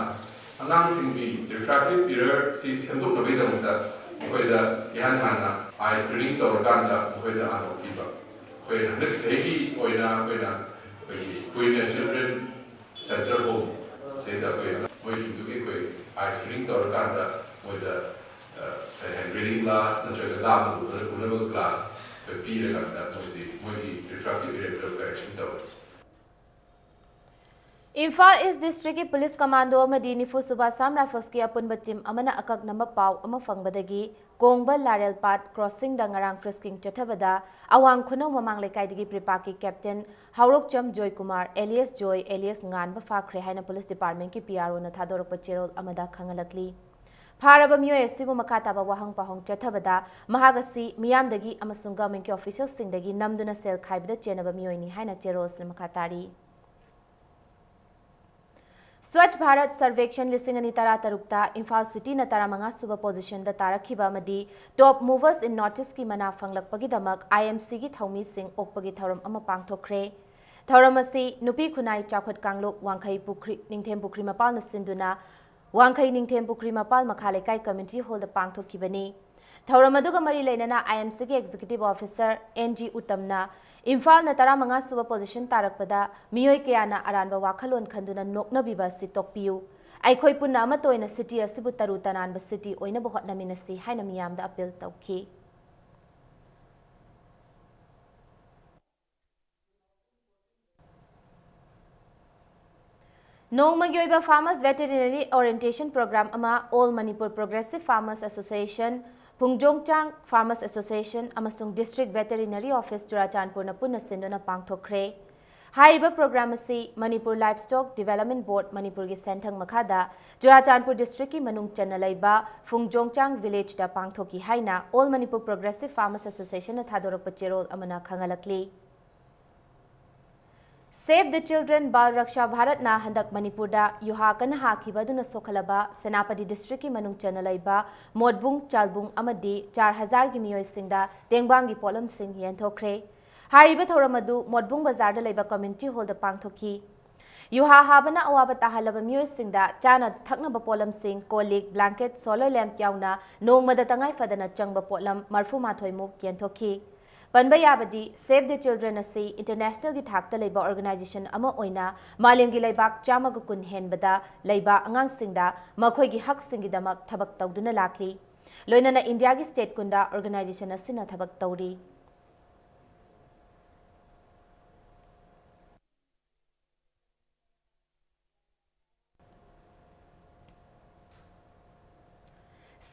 ꯑꯉꯥꯡꯁꯤꯡꯒꯤ refractive error ꯁꯤ ꯁꯦꯝꯗꯣꯛꯅꯕꯒꯤꯗꯃꯛꯇ ꯃꯈꯣꯏꯗ ꯏꯍꯥꯟ ꯍꯥꯟꯅ eye screening ꯇꯧꯔꯀꯥꯟꯗ ꯃꯈꯣꯏꯗ ꯑꯥꯂꯣ ꯄꯤꯕ꯫ ꯑꯩꯈꯣꯏꯅ ꯍꯟꯗꯛ ꯆꯍꯤꯒꯤ ꯑꯣꯏꯅ ꯑꯩꯈꯣꯏꯅ ꯑꯩꯈꯣꯏꯒꯤ Queen Children Center Home ꯁꯤꯗ ꯑꯩꯈꯣꯏ ꯃꯣꯏꯁꯤꯡꯗꯨꯒꯤ ꯑꯩꯈꯣꯏ eye screening ꯇꯧꯔꯀꯥꯟꯗ ꯃꯣꯏꯗ, ꯑ, ꯀꯔꯤ ꯍꯥꯏ, reading glass ꯅꯠꯇ꯭ꯔꯒ ꯂꯥꯞꯅ ꯎꯅ-, ꯎꯅꯕ glass ꯑꯩꯈꯣꯏ ꯄꯤꯔꯀꯥꯟꯗ ꯃꯣꯏꯁꯤ ꯃꯣꯏꯒꯤ refractive error correction ꯇꯧꯔꯦ꯫ ꯏꯝꯐꯥꯜ ꯏꯁ ꯗꯤꯁꯇ꯭ꯔꯤꯛꯀꯤ ꯄꯨꯂꯤꯁ ꯀꯃꯥꯟꯗꯣ ꯑꯃꯗꯤ ꯅꯤꯐꯨ ꯁꯨꯕ ꯑꯁꯥꯝ ꯔꯥꯏꯐꯜꯁꯀꯤ ꯑꯄꯨꯟꯕ ꯇꯤꯝ ꯑꯃꯅ ꯑꯀꯛꯅꯕ ꯄꯥꯎ ꯑꯃ ꯐꯪꯕꯗꯒꯤ ꯀꯣꯡꯕ ꯂꯥꯔꯦꯜ ꯄꯥꯠ ꯀ꯭ꯔꯣꯁꯤꯡꯗ ꯉꯔꯥꯡ ꯐ꯭ꯔꯤꯁꯀꯤꯡ ꯆꯠꯊꯕꯗ ꯑꯋꯥꯡ ꯈꯨꯅꯧ ꯃꯃꯥꯡ ꯂꯩꯀꯥꯏꯗꯒꯤ ꯄ꯭ꯔꯤꯄꯥꯛꯀꯤ ꯀꯦꯞꯇꯦꯟ ꯍꯥꯎꯔꯣꯛꯆꯝ ꯖꯣꯏꯀꯨꯃꯥꯔ alias ꯖꯣꯏ alias ꯉꯥꯟꯕ ꯐꯥꯈ꯭ꯔꯦ ꯍꯥꯏꯅ ꯄꯨꯂꯤꯁ ꯗꯤꯄꯥꯔꯠꯃꯦꯟꯠꯀꯤ PROꯅ ꯊꯥꯗꯣꯔꯛꯄ ꯆꯦꯔꯣꯜ ꯑꯃꯗ ꯈꯪꯍꯜꯂꯛꯂꯤ꯫ ꯐꯥꯔꯕ ꯃꯤꯑꯣꯏ ꯑꯁꯤꯕꯨ ꯃꯈꯥ ꯇꯥꯕ ꯋꯥꯍꯪ ꯄꯥꯎꯍꯪ ꯆꯠꯊꯕꯗ ꯃꯍꯥꯛ ꯑꯁꯤ ꯃꯤꯌꯥꯝꯗꯒꯤ ꯑꯃꯁꯨꯡ ꯒꯚꯔꯟꯃꯦꯟꯠꯀꯤ ꯑꯣꯐꯤꯁꯤꯌꯦꯜꯁꯤꯡꯗꯒꯤ ꯅꯝꯗꯨꯅ ꯁꯦꯜ ꯈꯥꯏꯕꯗ ꯆꯦꯟꯅꯕ ꯃꯤꯑꯣꯏꯅꯤ ꯍꯥꯏꯅ ꯆꯦꯔꯣꯜ ꯑꯁꯤꯅ ꯃꯈꯥ ꯇꯥꯔꯤ꯫ ꯁ꯭ꯋꯥꯆ ꯚꯥꯔꯠ ꯁꯔꯚꯦꯛꯁꯟ ꯂꯤꯁꯤꯡ ꯑꯅꯤ ꯇꯔꯥꯇꯔꯨꯛꯇ ꯏꯝꯐꯥꯜ ꯁꯤꯇꯤꯅ ꯇꯔꯥꯃꯉꯥ ꯁꯨꯕ ꯄꯣꯖꯤꯁꯟꯗ ꯇꯥꯔꯛꯈꯤꯕ ꯑꯃꯗꯤ Top Movers in North Eastꯀꯤ ꯃꯅꯥ ꯐꯪꯂꯛꯄꯒꯤꯗꯃꯛ IMCꯒꯤ ꯊꯧꯃꯤꯁꯤꯡ ꯑꯣꯛꯄꯒꯤ ꯊꯧꯔꯝ ꯑꯃ ꯄꯥꯡꯊꯣꯛꯈ꯭ꯔꯦ꯫ ꯊꯧꯔꯝ ꯑꯁꯤ ꯅꯨꯄꯤ ꯈꯨꯟꯅꯥꯏ ꯆꯥꯎꯈꯠ ꯀꯥꯡꯂꯨꯞ ꯋꯥꯡꯈꯩ ꯄꯨꯈ꯭ꯔꯤ, ꯅꯤꯡꯊꯦꯝ ꯄꯨꯈ꯭ꯔꯤ ꯃꯄꯥꯜꯅ ꯁꯤꯟꯗꯨꯅ ꯋꯥꯡꯈꯩ ꯅꯤꯡꯊꯦꯝ ꯄꯨꯈ꯭ꯔꯤ ꯃꯄꯥꯜ ꯃꯈꯥ ꯂꯩꯀꯥꯏ ꯀꯝꯃ꯭ꯌꯨꯅꯤꯇꯤ ꯍꯣꯜꯗ ꯄꯥꯡꯊꯣꯛꯈꯤꯕꯅꯤ꯫ ꯊꯧꯔꯝ ꯑꯗꯨꯒ ꯃꯔꯤ ꯂꯩꯅꯅ IMCꯒꯤ ꯑꯦꯛꯖꯤꯀ꯭ꯌꯨꯇꯤꯚ ꯑꯣꯐꯤꯁꯔ N G ꯎꯇꯝꯅ ꯏꯝꯐꯥꯜꯅ ꯇꯔꯥꯃꯉꯥ ꯁꯨꯕ ꯄꯣꯖꯤꯁꯟ ꯇꯥꯔꯛꯄꯗ ꯃꯤꯑꯣꯏ ꯀꯌꯥꯅ ꯑꯔꯥꯟꯕ ꯋꯥꯈꯜꯂꯣꯟ ꯈꯟꯗꯨꯅ ꯅꯣꯛꯅꯕꯤꯕ ꯑꯁꯤ ꯇꯣꯛꯄꯤꯌꯨ꯫ ꯑꯩꯈꯣꯏ ꯄꯨꯟꯅ ꯑꯃꯠꯇ ꯑꯣꯏꯅ ꯁꯤꯇꯤ ꯑꯁꯤꯕꯨ ꯇꯔꯨ ꯇꯅꯥꯟꯕ ꯁꯤꯇꯤ ꯑꯣꯏꯅꯕ ꯍꯣꯠꯅꯃꯤꯟꯅꯁꯤ ꯍꯥꯏꯅ ꯃꯤꯌꯥꯝꯗ ꯑꯄꯤꯜ ꯇꯧꯈꯤ꯫ ꯅꯣꯡꯃꯒꯤ ꯑꯣꯏꯕ Farmers Veterinary Orientation Program ꯑꯃ All Manipur Progressive Farmers Association, ꯐꯨꯡꯖꯣꯡꯆꯥꯡ Farmers Association ꯑꯃꯁꯨꯡ District Veterinary Office ꯆꯨꯔꯥꯆꯥꯟꯄꯨꯔꯅ ꯄꯨꯟꯅ ꯁꯤꯟꯗꯨꯅ ꯄꯥꯡꯊꯣꯛꯈ꯭ꯔꯦ꯫ ꯍꯥꯏꯔꯤꯕ ꯄ꯭ꯔꯣꯒ꯭ꯔꯥꯝ ꯑꯁꯤ ꯃꯅꯤꯄꯨꯔ Livestock Development Board ꯃꯅꯤꯄꯨꯔꯒꯤ ꯁꯦꯟꯊꯪ ꯃꯈꯥꯗ ꯆꯨꯔꯥꯆꯥꯟꯄꯨꯔ ꯗꯤꯁꯇ꯭ꯔꯤꯛꯀꯤ ꯃꯅꯨꯡ ꯆꯟꯅ ꯂꯩꯕ ꯐꯨꯡꯖꯣꯡꯆꯥꯡ ꯚꯤꯂꯦꯖꯇ ꯄꯥꯡꯊꯣꯛꯈꯤ ꯍꯥꯏꯅ All Manipur Progressive Farmers Associationꯅ ꯊꯥꯗꯣꯔꯛꯄ ꯆꯦꯔꯣꯜ ꯑꯃꯅ ꯈꯪꯍꯜꯂꯛꯂꯤ꯫ Save the Children, ꯕꯥꯜ ꯔꯛꯁꯥ ꯚꯥꯔꯠꯅ ꯍꯟꯗꯛ ꯃꯅꯤꯄꯨꯔꯗ ꯌꯨꯍꯥ ꯀꯟꯅ ꯍꯥꯈꯤꯕ ꯑꯗꯨꯅ ꯁꯣꯛꯍꯜꯂꯕ ꯁꯦꯅꯥꯄꯇꯤ ꯗꯤꯁꯇ꯭ꯔꯤꯛꯀꯤ ꯃꯅꯨꯡ ꯆꯟꯅ ꯂꯩꯕ ꯃꯣꯠꯕꯨꯡ, ꯆꯥꯜꯕꯨꯡ ꯑꯃꯗꯤ ꯆꯥꯔ ꯍꯖꯥꯔꯒꯤ ꯃꯤꯑꯣꯏꯁꯤꯡꯗ ꯇꯦꯡꯕꯥꯡꯒꯤ ꯄꯣꯠꯂꯝꯁꯤꯡ ꯌꯦꯟꯊꯣꯛꯈ꯭ꯔꯦ꯫ ꯍꯥꯏꯔꯤꯕ ꯊꯧꯔꯝ ꯑꯗꯨ ꯃꯣꯠꯕꯨꯡ ꯕꯖꯥꯔꯗ ꯂꯩꯕ ꯀꯝꯃ꯭ꯌꯨꯅꯤꯇꯤ ꯍꯣꯜꯗ ꯄꯥꯡꯊꯣꯛꯈꯤ꯫ ꯌꯨꯍꯥ ꯍꯥꯕꯅ ꯑꯋꯥꯕ ꯇꯥꯍꯜꯂꯕ ꯃꯤꯑꯣꯏꯁꯤꯡꯗ ꯆꯥꯅ ꯊꯛꯅꯕ ꯄꯣꯠꯂꯝꯁꯤꯡ, ꯀꯣꯜ ꯂꯤꯛ, ꯕ꯭ꯂꯥꯡꯀꯦꯠ, ꯁꯣꯂꯔ ꯂꯦꯝꯞ ꯌꯥꯎꯅ ꯅꯣꯡꯃꯗ ꯇꯉꯥꯏ ꯐꯗꯅ ꯆꯪꯕ ꯄꯣꯠꯂꯝ ꯃꯔꯤꯐꯨ ꯃꯥꯊꯣꯏ ꯃꯨꯛ ꯌꯦꯟꯊꯣꯛꯈꯤ꯫ ꯄꯟꯕ ꯌꯥꯕꯗꯤ, Save the Children ꯑꯁꯤ ꯏꯟꯇꯔꯅꯦꯁꯅꯦꯜꯒꯤ ꯊꯥꯛꯇ ꯂꯩꯕ ꯑꯣꯔꯒꯅꯥꯏꯖꯦꯁꯟ ꯑꯃ ꯑꯣꯏꯅ ꯃꯥꯂꯦꯝꯒꯤ ꯂꯩꯕꯥꯛ ꯆꯥꯝꯃꯒ ꯀꯨꯟ ꯍꯦꯟꯕꯗ ꯂꯩꯕ ꯑꯉꯥꯡꯁꯤꯡꯗ ꯃꯈꯣꯏꯒꯤ ꯍꯛꯁꯤꯡꯒꯤꯗꯃꯛ ꯊꯕꯛ ꯇꯧꯗꯨꯅ ꯂꯥꯛꯂꯤ꯫ ꯂꯣꯏꯅꯅ ꯏꯟꯗꯤꯌꯥꯒꯤ ꯁ꯭ꯇꯦꯠ ꯀꯨꯟꯗ ꯑꯣꯔꯒꯅꯥꯏꯖꯦꯁꯟ ꯑꯁꯤꯅ ꯊꯕꯛ ꯇꯧꯔꯤ꯫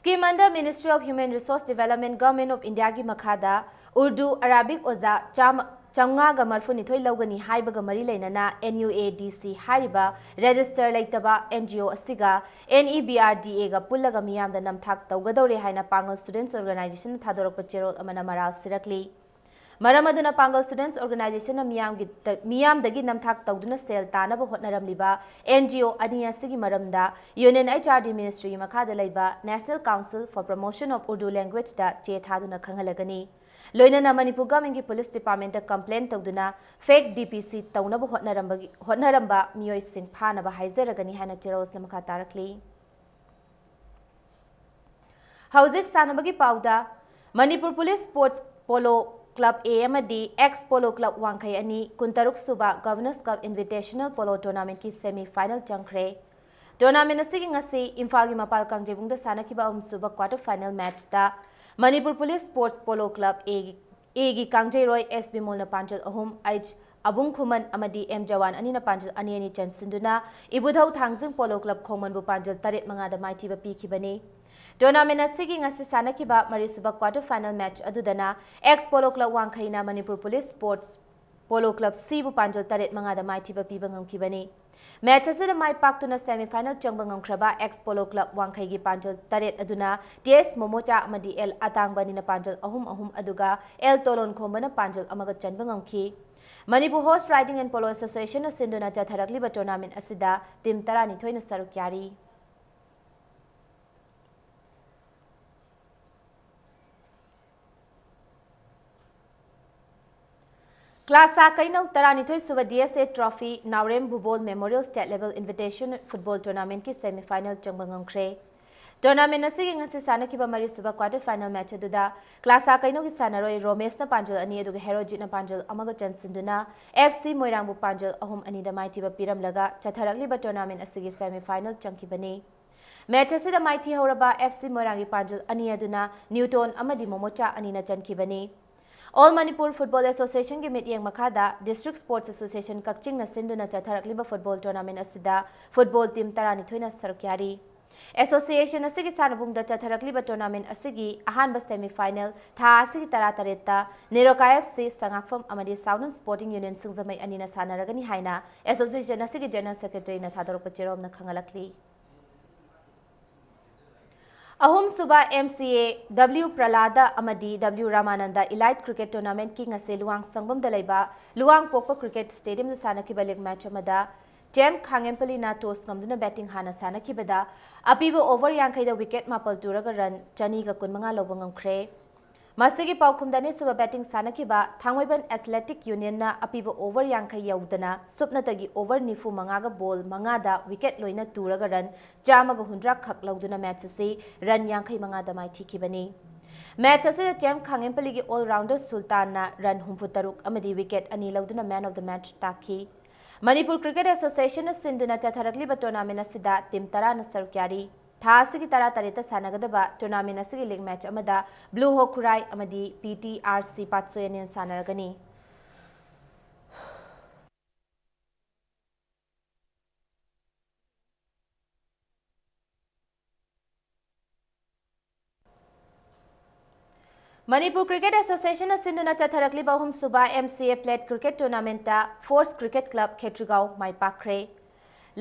Scheme under Ministry of Human Resource Development, Government of Indiaꯒꯤ ꯃꯈꯥꯗ ꯎꯔꯗꯨ ꯑꯔꯥꯕꯤꯛ ꯑꯣꯖꯥ ꯆꯥꯝꯃ, ꯆꯥꯝꯃꯉꯥꯒ ꯃꯔꯤꯐꯨꯅꯤꯊꯣꯏ ꯂꯧꯒꯅꯤ ꯍꯥꯏꯕꯒ ꯃꯔꯤ ꯂꯩꯅꯅ N U A D C ꯍꯥꯏꯔꯤꯕ register ꯂꯩꯇꯕ N G O ꯑꯁꯤꯒ N E B R D Aꯒ ꯄꯨꯜꯂꯒ ꯃꯤꯌꯥꯝꯗ ꯅꯝꯊꯥꯛ ꯇꯧꯒꯗꯧꯔꯦ ꯍꯥꯏꯅ ꯄꯥꯡꯒꯜ Students Organizationꯅ ꯊꯥꯗꯣꯔꯛꯄ ꯆꯦꯔꯣꯜ ꯑꯃꯅ ꯃꯔꯥꯜ ꯁꯤꯔꯛꯂꯤ꯫ ꯃꯔꯝ ꯑꯗꯨꯅ ꯄꯥꯡꯒꯜ Students Organizationꯅ ꯃꯤꯌꯥꯝꯒꯤ, ꯃꯤꯌꯥꯝꯗꯒꯤ ꯅꯝꯊꯥꯛ ꯇꯧꯗꯨꯅ ꯁꯦꯜ ꯇꯥꯅꯕ ꯍꯣꯠꯅꯔꯝꯂꯤꯕ N G O ꯑꯅꯤ ꯑꯁꯤꯒꯤ ꯃꯔꯝꯗ Union H R D Ministryꯒꯤ ꯃꯈꯥꯗ ꯂꯩꯕ National Council for Promotion of Urdu Languageꯗ ꯆꯦ ꯊꯥꯗꯨꯅ ꯈꯪꯍꯜꯂꯒꯅꯤ꯫ ꯂꯣꯏꯅꯅ ꯃꯅꯤꯄꯨꯔ Governmentꯀꯤ Police Departmentꯇ complain ꯇꯧꯗꯨꯅ fake D P C ꯇꯧꯅꯕ ꯍꯣꯠꯅꯔꯝꯕꯒꯤ, ꯍꯣꯠꯅꯔꯝꯕ ꯃꯤꯑꯣꯏꯁꯤꯡ ꯐꯥꯅꯕ ꯍꯥꯏꯖꯔꯒꯅꯤ ꯍꯥꯏꯅ ꯆꯦꯔꯣꯜꯁꯤꯅ ꯃꯈꯥ ꯇꯥꯔꯛꯂꯤ꯫ ꯍꯧꯖꯤꯛ ꯁꯥꯟꯅꯕꯒꯤ ꯄꯥꯎꯗ, Manipur Police Sports Polo Club A ꯑꯃꯗꯤ Ex Polo Club ꯋꯥꯡꯈꯩ ꯑꯅꯤ ꯀꯨꯟꯇꯔꯨꯛ ꯁꯨꯕ Governors Cup Invitational Polo Tournamentꯀꯤ semi final ꯆꯪꯈ꯭ꯔꯦ꯫ Tournament ꯑꯁꯤꯒꯤ ꯉꯁꯤ ꯏꯝꯐꯥꯜꯒꯤ ꯃꯄꯥꯜ ꯀꯥꯡꯖꯩꯕꯨꯡꯗ ꯁꯥꯟꯅꯈꯤꯕ ꯑꯍꯨꯝꯁꯨꯕ quarter final matchꯇ Manipur Police Sports Polo Club A, Aꯒꯤ ꯀꯥꯡꯖꯩꯔꯣꯏ S ꯕꯤꯃꯣꯜꯅ ꯄꯥꯟꯖꯜ ꯑꯍꯨꯝ, H ꯑꯕꯨꯡ ꯈꯨꯃꯟ ꯑꯃꯗꯤ M ꯖꯋꯥꯟ ꯑꯅꯤꯅ ꯄꯥꯟꯖꯜ ꯑꯅꯤ ꯑꯅꯤ ꯆꯟꯁꯤꯟꯗꯨꯅ ꯏꯕꯨꯙꯧ ꯊꯥꯡꯖꯤꯡ Polo Club ꯈꯣꯡꯃꯟꯕꯨ ꯄꯥꯟꯖꯜ ꯇꯔꯦꯠ ꯃꯉꯥꯗ ꯃꯥꯏꯊꯤꯕ ꯄꯤꯈꯤꯕꯅꯤ꯫ Tournament ꯑꯁꯤꯒꯤ ꯉꯁꯤ ꯁꯥꯟꯅꯈꯤꯕ ꯃꯔꯤꯁꯨꯕ quarter final match ꯑꯗꯨꯗꯅ Ex Polo Club ꯋꯥꯡꯈꯩꯅ Manipur Police Sports Polo Club Cꯕꯨ ꯄꯥꯟꯖꯜ ꯇꯔꯦꯠ ꯃꯉꯥꯗ ꯃꯥꯏꯊꯤꯕ ꯄꯤꯕ ꯉꯝꯈꯤꯕꯅꯤ꯫ Match ꯑꯁꯤꯗ ꯃꯥꯏ ꯄꯥꯛꯇꯨꯅ semi final ꯆꯪꯕ ꯉꯝꯈ꯭ꯔꯕ Ex Polo Club ꯋꯥꯡꯈꯩꯒꯤ ꯄꯥꯟꯖꯜ ꯇꯔꯦꯠ ꯑꯗꯨꯅ T S ꯃꯣꯃꯣꯆꯥ ꯑꯃꯗꯤ L ꯑꯇꯥꯡꯕ ꯑꯅꯤꯅ ꯄꯥꯟꯖꯜ ꯑꯍꯨꯝ ꯑꯍꯨꯝ, ꯑꯗꯨꯒ L ꯇꯣꯂꯣꯟꯈꯣꯝꯕꯅ ꯄꯥꯟꯖꯜ ꯑꯃꯒ ꯆꯟꯕ ꯉꯝꯈꯤ꯫ Manipur Horse Riding and Polo Associationꯅ ꯁꯤꯟꯗꯨꯅ ꯆꯠꯊꯔꯛꯂꯤꯕ tournament ꯑꯁꯤꯗ team ꯇꯔꯥꯅꯤꯊꯣꯏꯅ ꯁꯔꯨꯛ ꯌꯥꯔꯤ꯫ ꯀ꯭ꯂꯥꯁꯥ ꯀꯩꯅꯧ ꯇꯔꯥꯅꯤꯊꯣꯏ ꯁꯨꯕ D S A Trophy Naorem ꯚꯨꯕꯣꯜ Memorial State Level Invitation Football Tournamentꯀꯤ semi final ꯆꯪꯕ ꯉꯝꯈ꯭ꯔꯦ꯫ Tournament ꯑꯁꯤꯒꯤ ꯉꯁꯤ ꯁꯥꯟꯅꯈꯤꯕ ꯃꯔꯤꯁꯨꯕ quarter final match ꯑꯗꯨꯗ ꯀ꯭ꯂꯥꯁꯥ ꯀꯩꯅꯧꯒꯤ ꯁꯥꯟꯅꯔꯣꯏ ꯔꯣꯃꯦꯁꯅ ꯄꯥꯟꯖꯜ ꯑꯅꯤ ꯑꯗꯨꯒ ꯍꯦꯔꯣꯖꯤꯠꯅ ꯄꯥꯟꯖꯜ ꯑꯃꯒ ꯆꯟꯁꯤꯟꯗꯨꯅ F C ꯃꯣꯏꯔꯥꯡꯕꯨ ꯄꯥꯟꯖꯜ ꯑꯍꯨꯝ ꯑꯅꯤꯗ ꯃꯥꯏꯊꯤꯕ ꯄꯤꯔꯝꯂꯒ ꯆꯠꯊꯔꯛꯂꯤꯕ tournament ꯑꯁꯤꯒꯤ semi final ꯆꯪꯈꯤꯕꯅꯤ꯫ Match ꯑꯁꯤꯗ ꯃꯥꯏꯊꯤꯍꯧꯔꯕ F C ꯃꯣꯏꯔꯥꯡꯒꯤ ꯄꯥꯟꯖꯜ ꯑꯅꯤ ꯑꯗꯨꯅ ꯅ꯭ꯌꯨꯇꯣꯟ ꯑꯃꯗꯤ ꯃꯣꯃꯣꯆꯥ ꯑꯅꯤꯅ ꯆꯟꯈꯤꯕꯅꯤ꯫ All Manipur Football Associationꯒꯤ ꯃꯤꯠꯌꯦꯡ ꯃꯈꯥꯗ District Sports Association ꯀꯛꯆꯤꯡꯅ ꯁꯤꯟꯗꯨꯅ ꯆꯠꯊꯔꯛꯂꯤꯕ football tournament ꯑꯁꯤꯗ football team ꯇꯔꯥꯅꯤꯊꯣꯏꯅ ꯁꯔꯨꯛ ꯌꯥꯔꯤ꯫ ꯑꯦꯁꯣꯁꯤꯌꯦꯁꯟ ꯑꯁꯤꯒꯤ ꯁꯥꯟꯅꯕꯨꯡꯗ ꯆꯠꯊꯔꯛꯂꯤꯕ ꯇꯣꯔꯅꯥꯃꯦꯟꯠ ꯑꯁꯤꯒꯤ ꯑꯍꯥꯟꯕ ꯁꯦꯃꯤ ꯐꯥꯏꯅꯦꯜ ꯊꯥ ꯑꯁꯤꯒꯤ ꯇꯔꯥꯇꯔꯦꯠꯇ ꯅꯦꯔꯣꯀꯥ ꯑꯦꯐ ꯁꯤ ꯁꯉꯥꯛꯐꯝ ꯑꯃꯗꯤ ꯁꯥꯎꯗꯔꯟ ꯁ꯭ꯄꯣꯔꯇꯤꯡ ꯌꯨꯅꯤꯌꯟ ꯁꯤꯡꯖꯃꯩ ꯑꯅꯤꯅ ꯁꯥꯟꯅꯔꯒꯅꯤ ꯍꯥꯏꯅ ꯑꯦꯁꯣꯁꯤꯌꯦꯁꯟ ꯑꯁꯤꯒꯤ ꯖꯦꯅꯔꯦꯜ ꯁꯦꯀ꯭ꯔꯦꯇꯔꯤꯅ ꯊꯥꯗꯣꯔꯛꯄ ꯆꯦꯔꯣꯜꯅ ꯈꯪꯍꯜꯂꯛꯂꯤ꯫ ꯑꯍꯨꯝꯁꯨꯕ ꯑꯦꯝ ꯁꯤ ꯑꯦ ꯗꯕ꯭ꯂꯤꯎ ꯄ꯭ꯔꯂꯥꯗ ꯑꯃꯗꯤ ꯗꯕ꯭ꯂꯤꯎ ꯔꯥꯃꯥꯅꯟꯗ ꯏꯂꯥꯏꯠ ꯀ꯭ꯔꯤꯀꯦꯠ ꯇꯣꯔꯅꯥꯃꯦꯟꯠꯀꯤ ꯉꯁꯤ ꯂꯨꯋꯥꯡ ꯁꯪꯕꯝꯗ ꯂꯩꯕ ꯂꯨꯋꯥꯡ ꯄꯣꯛꯄ ꯀ꯭ꯔꯤꯀꯦꯠ ꯁ꯭ꯇꯦꯗꯤꯌꯝꯗ ꯁꯥꯟꯅꯈꯤꯕ ꯂꯤꯒ ꯃꯦꯆ ꯑꯃꯗ ꯇꯦꯝ ꯈꯥꯉꯦꯝꯄꯂꯤꯅ ꯇꯣꯁ ꯉꯝꯗꯨꯅ ꯕꯦꯇꯤꯡ ꯍꯥꯟꯅ ꯁꯥꯟꯅꯈꯤꯕꯗ ꯑꯄꯤꯕ ꯑꯣꯚꯔ ꯌꯥꯡꯈꯩꯗ ꯋꯤꯀꯦꯠ ꯃꯥꯄꯜ ꯇꯨꯔꯒ ꯔꯟ ꯆꯅꯤꯒ ꯀꯨꯟꯃꯉꯥ ꯂꯧꯕ ꯉꯝꯈ꯭ꯔꯦ꯫ ꯃꯁꯤꯒꯤ ꯄꯥꯎꯈꯨꯝꯗ ꯑꯅꯤꯁꯨꯕ ꯕꯦꯇꯤꯡ ꯁꯥꯟꯅꯈꯤꯕ ꯊꯥꯡꯃꯩꯕꯟ ꯑꯦꯊꯂꯦꯇꯤꯛ ꯌꯨꯅꯤꯌꯟꯅ ꯑꯄꯤꯕ ꯑꯣꯚꯔ ꯌꯥꯡꯈꯩ ꯌꯧꯗꯅ ꯁꯨꯞꯅꯇꯒꯤ ꯑꯣꯚꯔ ꯅꯤꯐꯨ ꯃꯉꯥꯒ ꯕꯣꯜ ꯃꯉꯥꯗ ꯋꯤꯀꯦꯠ ꯂꯣꯏꯅ ꯇꯨꯔꯒ ꯔꯟ ꯆꯥꯝꯃꯒ ꯍꯨꯝꯗ꯭ꯔꯥ ꯈꯛ ꯂꯧꯗꯨꯅ ꯃꯦꯆ ꯑꯁꯤ ꯔꯟ ꯌꯥꯡꯈꯩ ꯃꯉꯥꯗ ꯃꯥꯏꯊꯤꯈꯤꯕꯅꯤ꯫ ꯃꯦꯆ ꯑꯁꯤꯗ ꯇꯦꯝ ꯈꯥꯉꯦꯝꯄꯂꯤꯒꯤ ꯑꯣꯜ ꯔꯥꯎꯟꯗꯔ ꯁꯨꯜꯇꯥꯟꯅ ꯔꯟ ꯍꯨꯝꯐꯨ ꯇꯔꯨꯛ ꯑꯃꯗꯤ ꯋꯤꯀꯦꯠ ꯑꯅꯤ ꯂꯧꯗꯨꯅ ꯃꯦꯟ ꯑꯣꯐ ꯗ ꯃꯦꯆ ꯇꯥꯈꯤ꯫ ꯃꯅꯤꯄꯨꯔ ꯀ꯭ꯔꯤꯀꯦꯠ ꯑꯦꯁꯣꯁꯤꯌꯦꯁꯟꯅ ꯁꯤꯟꯗꯨꯅ ꯆꯠꯊꯔꯛꯂꯤꯕ ꯇꯣꯔꯅꯥꯃꯦꯟ ꯑꯁꯤꯗ ꯇꯤꯝ ꯇꯔꯥꯅ ꯁꯔꯨꯛ ꯌꯥꯔꯤ꯫ ꯊꯥ ꯑꯁꯤꯒꯤ ꯇꯔꯥꯇꯔꯦꯠꯇ ꯁꯥꯟꯅꯒꯗꯕ ꯇꯣꯔꯅꯥꯃꯦꯟ ꯑꯁꯤꯒꯤ ꯂꯤꯒ ꯃꯦꯆ ꯑꯃꯗ ꯕ꯭ꯂꯨ ꯍꯣꯛ ꯈꯨꯔꯥꯏ ꯑꯃꯗꯤ ꯄꯤ ꯇꯤ ꯑꯥꯔ ꯁꯤ ꯄꯥꯠꯁꯣꯏ ꯑꯅꯤꯅ ꯁꯥꯟꯅꯔꯒꯅꯤ꯫ ꯃꯅꯤꯄꯨꯔ ꯀ꯭ꯔꯤꯀꯦꯠ ꯑꯦꯁꯣꯁꯤꯌꯦꯁꯟꯅ ꯁꯤꯟꯗꯨꯅ ꯆꯠꯊꯔꯛꯂꯤꯕ ꯑꯍꯨꯝꯁꯨꯕ M C A plate cricket ꯇꯣꯔꯅꯥꯃꯦꯟꯠꯇ ꯐꯣꯔꯁ ꯀ꯭ꯔꯤꯀꯦꯠ ꯀ꯭ꯂꯕ ꯈꯦꯇ꯭ꯔꯤꯒꯥꯎ ꯃꯥꯏ ꯄꯥꯛꯈ꯭ꯔꯦ꯫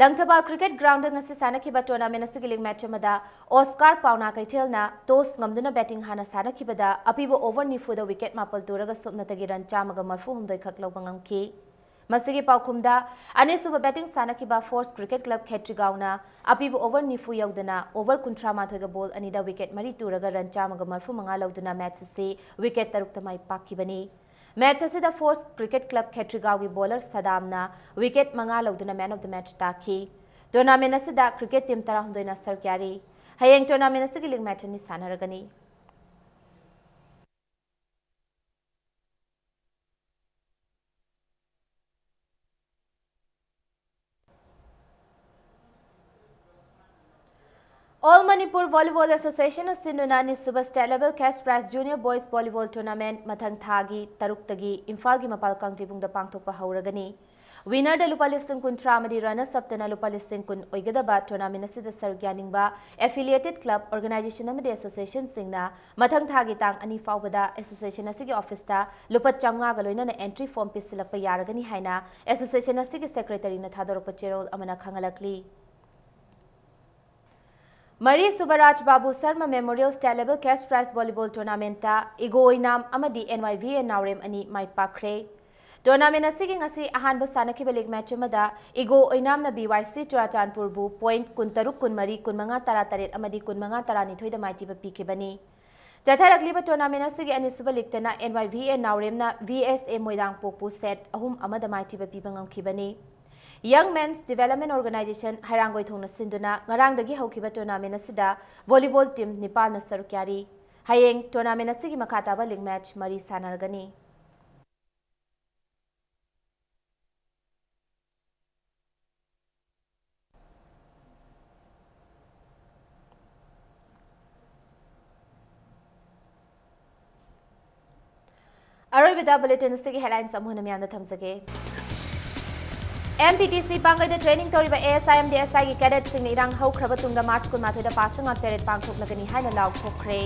ꯂꯪꯊꯕꯥꯜ ꯀ꯭ꯔꯤꯀꯦꯠ ꯒ꯭ꯔꯥꯎꯟꯗ ꯉꯁꯤ ꯁꯥꯟꯅꯈꯤꯕ ꯇꯣꯔꯅꯥꯃꯦꯟ ꯑꯁꯤꯒꯤ ꯂꯤꯒ ꯃꯦꯆ ꯑꯃꯗ ꯑꯣꯁꯀꯥꯔ ꯄꯥꯎꯅꯥ ꯀꯩꯊꯦꯜꯅ ꯇꯣꯁ ꯉꯝꯗꯨꯅ ꯕꯦꯇꯤꯡ ꯍꯥꯟꯅ ꯁꯥꯟꯅꯈꯤꯕꯗ ꯑꯄꯤꯕ ꯑꯣꯚꯔ ꯅꯤꯐꯨꯗ ꯋꯤꯀꯦꯠ ꯃꯥꯄꯜ ꯇꯨꯔꯒ ꯁꯨꯞꯅꯇꯒꯤ ꯔꯟ ꯆꯥꯝꯃꯒ ꯃꯔꯐꯨ ꯍꯨꯝꯗꯣꯏ ꯈꯛ ꯂꯧꯕ ꯉꯝꯈꯤ꯫ ꯃꯁꯤꯒꯤ ꯄꯥꯎꯈꯨꯝꯗ ꯑꯅꯤꯁꯨꯕ ꯕꯦꯇꯤꯡ ꯁꯥꯟꯅꯈꯤꯕ ꯐꯣꯔꯁ ꯀ꯭ꯔꯤꯀꯦꯠ ꯀ꯭ꯂꯕ ꯈꯦꯇ꯭ꯔꯤꯒꯥꯎꯅ ꯑꯄꯤꯕ ꯑꯣꯚꯔ ꯅꯤꯐꯨ ꯌꯧꯗꯅ ꯑꯣꯚꯔ ꯀꯨꯟꯊ꯭ꯔꯥ ꯃꯥꯊꯣꯏꯒ ꯕꯣꯜ ꯑꯅꯤꯗ ꯋꯤꯀꯦꯠ ꯃꯔꯤ ꯇꯨꯔꯒ ꯔꯟ ꯆꯥꯝꯃꯒ ꯃꯔꯐꯨ ꯃꯉꯥ ꯂꯧꯗꯨꯅ ꯃꯦꯆ ꯑꯁꯤ ꯋꯤꯀꯦꯠ ꯇꯔꯨꯛꯇ ꯃꯥꯏ ꯄꯥꯛꯈꯤꯕꯅꯤ꯫ ꯃꯦꯆ ꯑꯁꯤꯗ ꯐꯣꯔꯁ ꯀ꯭ꯔꯤꯀꯦꯠ ꯀ꯭ꯂꯕ ꯈꯦꯇ꯭ꯔꯤꯒꯥꯎꯒꯤ ꯕꯣꯂꯔ ꯁꯗꯥꯝꯅ ꯋꯤꯀꯦꯠ ꯃꯉꯥ ꯂꯧꯗꯨꯅ ꯃꯦꯟ ꯑꯣꯐ ꯗ ꯃꯦꯆ ꯇꯥꯈꯤ꯫ ꯇꯣꯔꯅꯥꯃꯦꯟ ꯑꯁꯤꯗ ꯀ꯭ꯔꯤꯀꯦꯠ ꯇꯤꯝ ꯇꯔꯥꯍꯨꯝꯗꯣꯏꯅ ꯁꯔꯨꯛ ꯌꯥꯔꯤ꯫ ꯍꯌꯦꯡ ꯇꯣꯔꯅꯥꯃꯦꯟ ꯑꯁꯤꯒꯤ ꯂꯤꯒ ꯃꯦꯆ ꯑꯅꯤ ꯁꯥꯟꯅꯔꯒꯅꯤ꯫ All Manipur Volleyball Association ꯁꯤꯟꯗꯨꯅ ꯑꯅꯤꯁꯨꯕ State Level Cash Prize Junior Boys Volleyball Tournament ꯃꯊꯪ ꯊꯥꯒꯤ ꯇꯔꯨꯛꯇꯒꯤ ꯏꯝꯐꯥꯜꯒꯤ ꯃꯄꯥꯜ ꯀꯥꯡꯖꯩꯕꯨꯡꯗ ꯄꯥꯡꯊꯣꯛꯄ ꯍꯧꯔꯒꯅꯤ꯫ Winner ꯗ ꯂꯨꯄꯥ ꯂꯤꯁꯤꯡ ꯀꯨꯟꯊ꯭ꯔꯥ ꯑꯃꯗꯤ runners up ꯇꯅ ꯂꯨꯄꯥ ꯂꯤꯁꯤꯡ ꯀꯨꯟ ꯑꯣꯏꯒꯗꯕ tournament ꯑꯁꯤꯗ ꯁꯔꯨꯛ ꯌꯥꯅꯤꯡꯕ affiliated club, organization ꯑꯃꯗꯤ association ꯁꯤꯡꯅ ꯃꯊꯪ ꯊꯥꯒꯤ ꯇꯥꯡ ꯑꯅꯤ ꯐꯥꯎꯕꯗ association ꯑꯁꯤꯒꯤ office ꯇ ꯂꯨꯄꯥ ꯆꯥꯝꯃꯉꯥꯒ ꯂꯣꯏꯅꯅ entry form ꯄꯤꯁꯤꯜꯂꯛꯄ ꯌꯥꯔꯒꯅꯤ ꯍꯥꯏꯅ association ꯑꯁꯤꯒꯤ secretary ꯅ ꯊꯥꯗꯣꯔꯛꯄ ꯆꯦꯔꯣꯜ ꯑꯃꯅ ꯈꯪꯍꯜꯂꯛꯂꯤ꯫ ꯃꯔꯤꯁꯨꯕ Raj Babu Sharma Memorial State Level Cash Prize Volleyball Tournament ꯇ ꯏꯒꯣ ꯑꯣꯏꯅꯥꯝ ꯑꯃꯗꯤ N Y V A ꯅꯥꯎꯔꯦꯝ ꯑꯅꯤ ꯃꯥꯏ ꯄꯥꯛꯈ꯭ꯔꯦ꯫ Tournament ꯑꯁꯤꯒꯤ ꯉꯁꯤ ꯑꯍꯥꯟꯕ ꯁꯥꯟꯅꯈꯤꯕ league match ꯑꯃꯗ ꯏꯒꯣ ꯑꯣꯏꯅꯥꯝꯅ B Y C ꯆꯨꯔꯥꯆꯥꯟꯄꯨꯔꯕꯨ point ꯀꯨꯟꯇꯔꯨꯛ, ꯀꯨꯟꯃꯔꯤ, ꯀꯨꯟꯃꯉꯥ, ꯇꯔꯥꯇꯔꯦꯠ ꯑꯃꯗꯤ ꯀꯨꯟꯃꯉꯥ, ꯇꯔꯥꯅꯤꯊꯣꯏꯗ ꯃꯥꯏꯊꯤꯕ ꯄꯤꯈꯤꯕꯅꯤ꯫ ꯆꯠꯊꯔꯛꯂꯤꯕ tournament ꯑꯁꯤꯒꯤ ꯑꯅꯤꯁꯨꯕ league ꯇꯅ N Y V A ꯅꯥꯎꯔꯦꯝꯅ V S A ꯃꯣꯏꯔꯥꯡꯄꯣꯛꯄꯨ set ꯑꯍꯨꯝ ꯑꯃꯗ ꯃꯥꯏꯊꯤꯕ ꯄꯤꯕ ꯉꯝꯈꯤꯕꯅꯤ꯫ Young Men's Development Organization ꯍꯩꯔꯥꯡꯒꯣꯏꯊꯣꯡꯅ ꯁꯤꯟꯗꯨꯅ ꯉꯔꯥꯡꯗꯒꯤ ꯍꯧꯈꯤꯕ tournament ꯑꯁꯤꯗ volleyball team ꯅꯤꯄꯥꯜꯅ ꯁꯔꯨꯛ ꯌꯥꯔꯤ꯫ ꯍꯌꯦꯡ tournament ꯑꯁꯤꯒꯤ ꯃꯈꯥ ꯇꯥꯕ league match ꯃꯔꯤ ꯁꯥꯟꯅꯔꯒꯅꯤ꯫ ꯑꯔꯣꯏꯕꯗ bulletin ꯑꯁꯤꯒꯤ headlines ꯑꯃꯨꯛ ꯍꯟꯅ ꯃꯤꯌꯥꯝꯗ ꯊꯝꯖꯒꯦ꯫ M P T C ꯄꯥꯡꯒꯩꯗ training ꯇꯧꯔꯤꯕ A S I ꯑꯃꯗꯤ S I ꯒꯤ cadet ꯁꯤꯡꯅ ꯏꯔꯥꯡ ꯍꯧꯈ꯭ꯔꯕ ꯇꯨꯡꯗ March ꯀꯨꯟꯃꯥꯊꯣꯏꯗ passing out parade ꯄꯥꯡꯊꯣꯛꯂꯒꯅꯤ ꯍꯥꯏꯅ ꯂꯥꯎꯊꯣꯛꯈ꯭ꯔꯦ꯫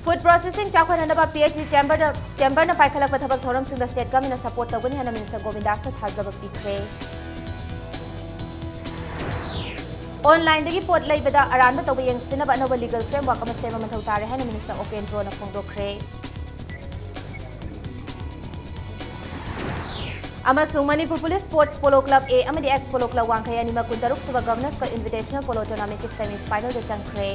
Food processing ꯆꯥꯎꯈꯠꯍꯟꯅꯕ P H E chamber ꯗ, chamber ꯅ ꯄꯥꯏꯈꯠꯂꯛꯄ ꯊꯕꯛ ꯊꯧꯔꯝꯁꯤꯡꯗ state government ꯅ support ꯇꯧꯒꯅꯤ ꯍꯥꯏꯅ Minister ꯒꯣꯕꯤꯟꯗꯥꯁꯅ ꯊꯥꯖꯕ ꯄꯤꯈ꯭ꯔꯦ꯫ Online ꯗꯒꯤ ꯄꯣꯠ ꯂꯩꯕꯗ ꯑꯔꯥꯟꯕ ꯇꯧꯕ ꯌꯦꯡꯁꯤꯟꯅꯕ ꯑꯅꯧꯕ legal framework ꯑꯃ ꯁꯦꯝꯕ ꯃꯊꯧ ꯇꯥꯔꯦ ꯍꯥꯏꯅ Minister ꯎꯄꯦꯟꯗ꯭ꯔꯣꯅ ꯐꯣꯡꯗꯣꯛꯈ꯭ꯔꯦ꯫ ꯑꯃꯁꯨꯡ Manipur Police Sports Polo Club A ꯑꯃꯗꯤ Ex Polo Club ꯋꯥꯡꯈꯩ ꯑꯅꯤꯃꯛ ꯀꯨꯟꯇꯔꯨꯛ ꯁꯨꯕ Governors Cup Invitational Polo Tournament ꯀꯤ semi final ꯗ ꯆꯪꯈ꯭ꯔꯦ꯫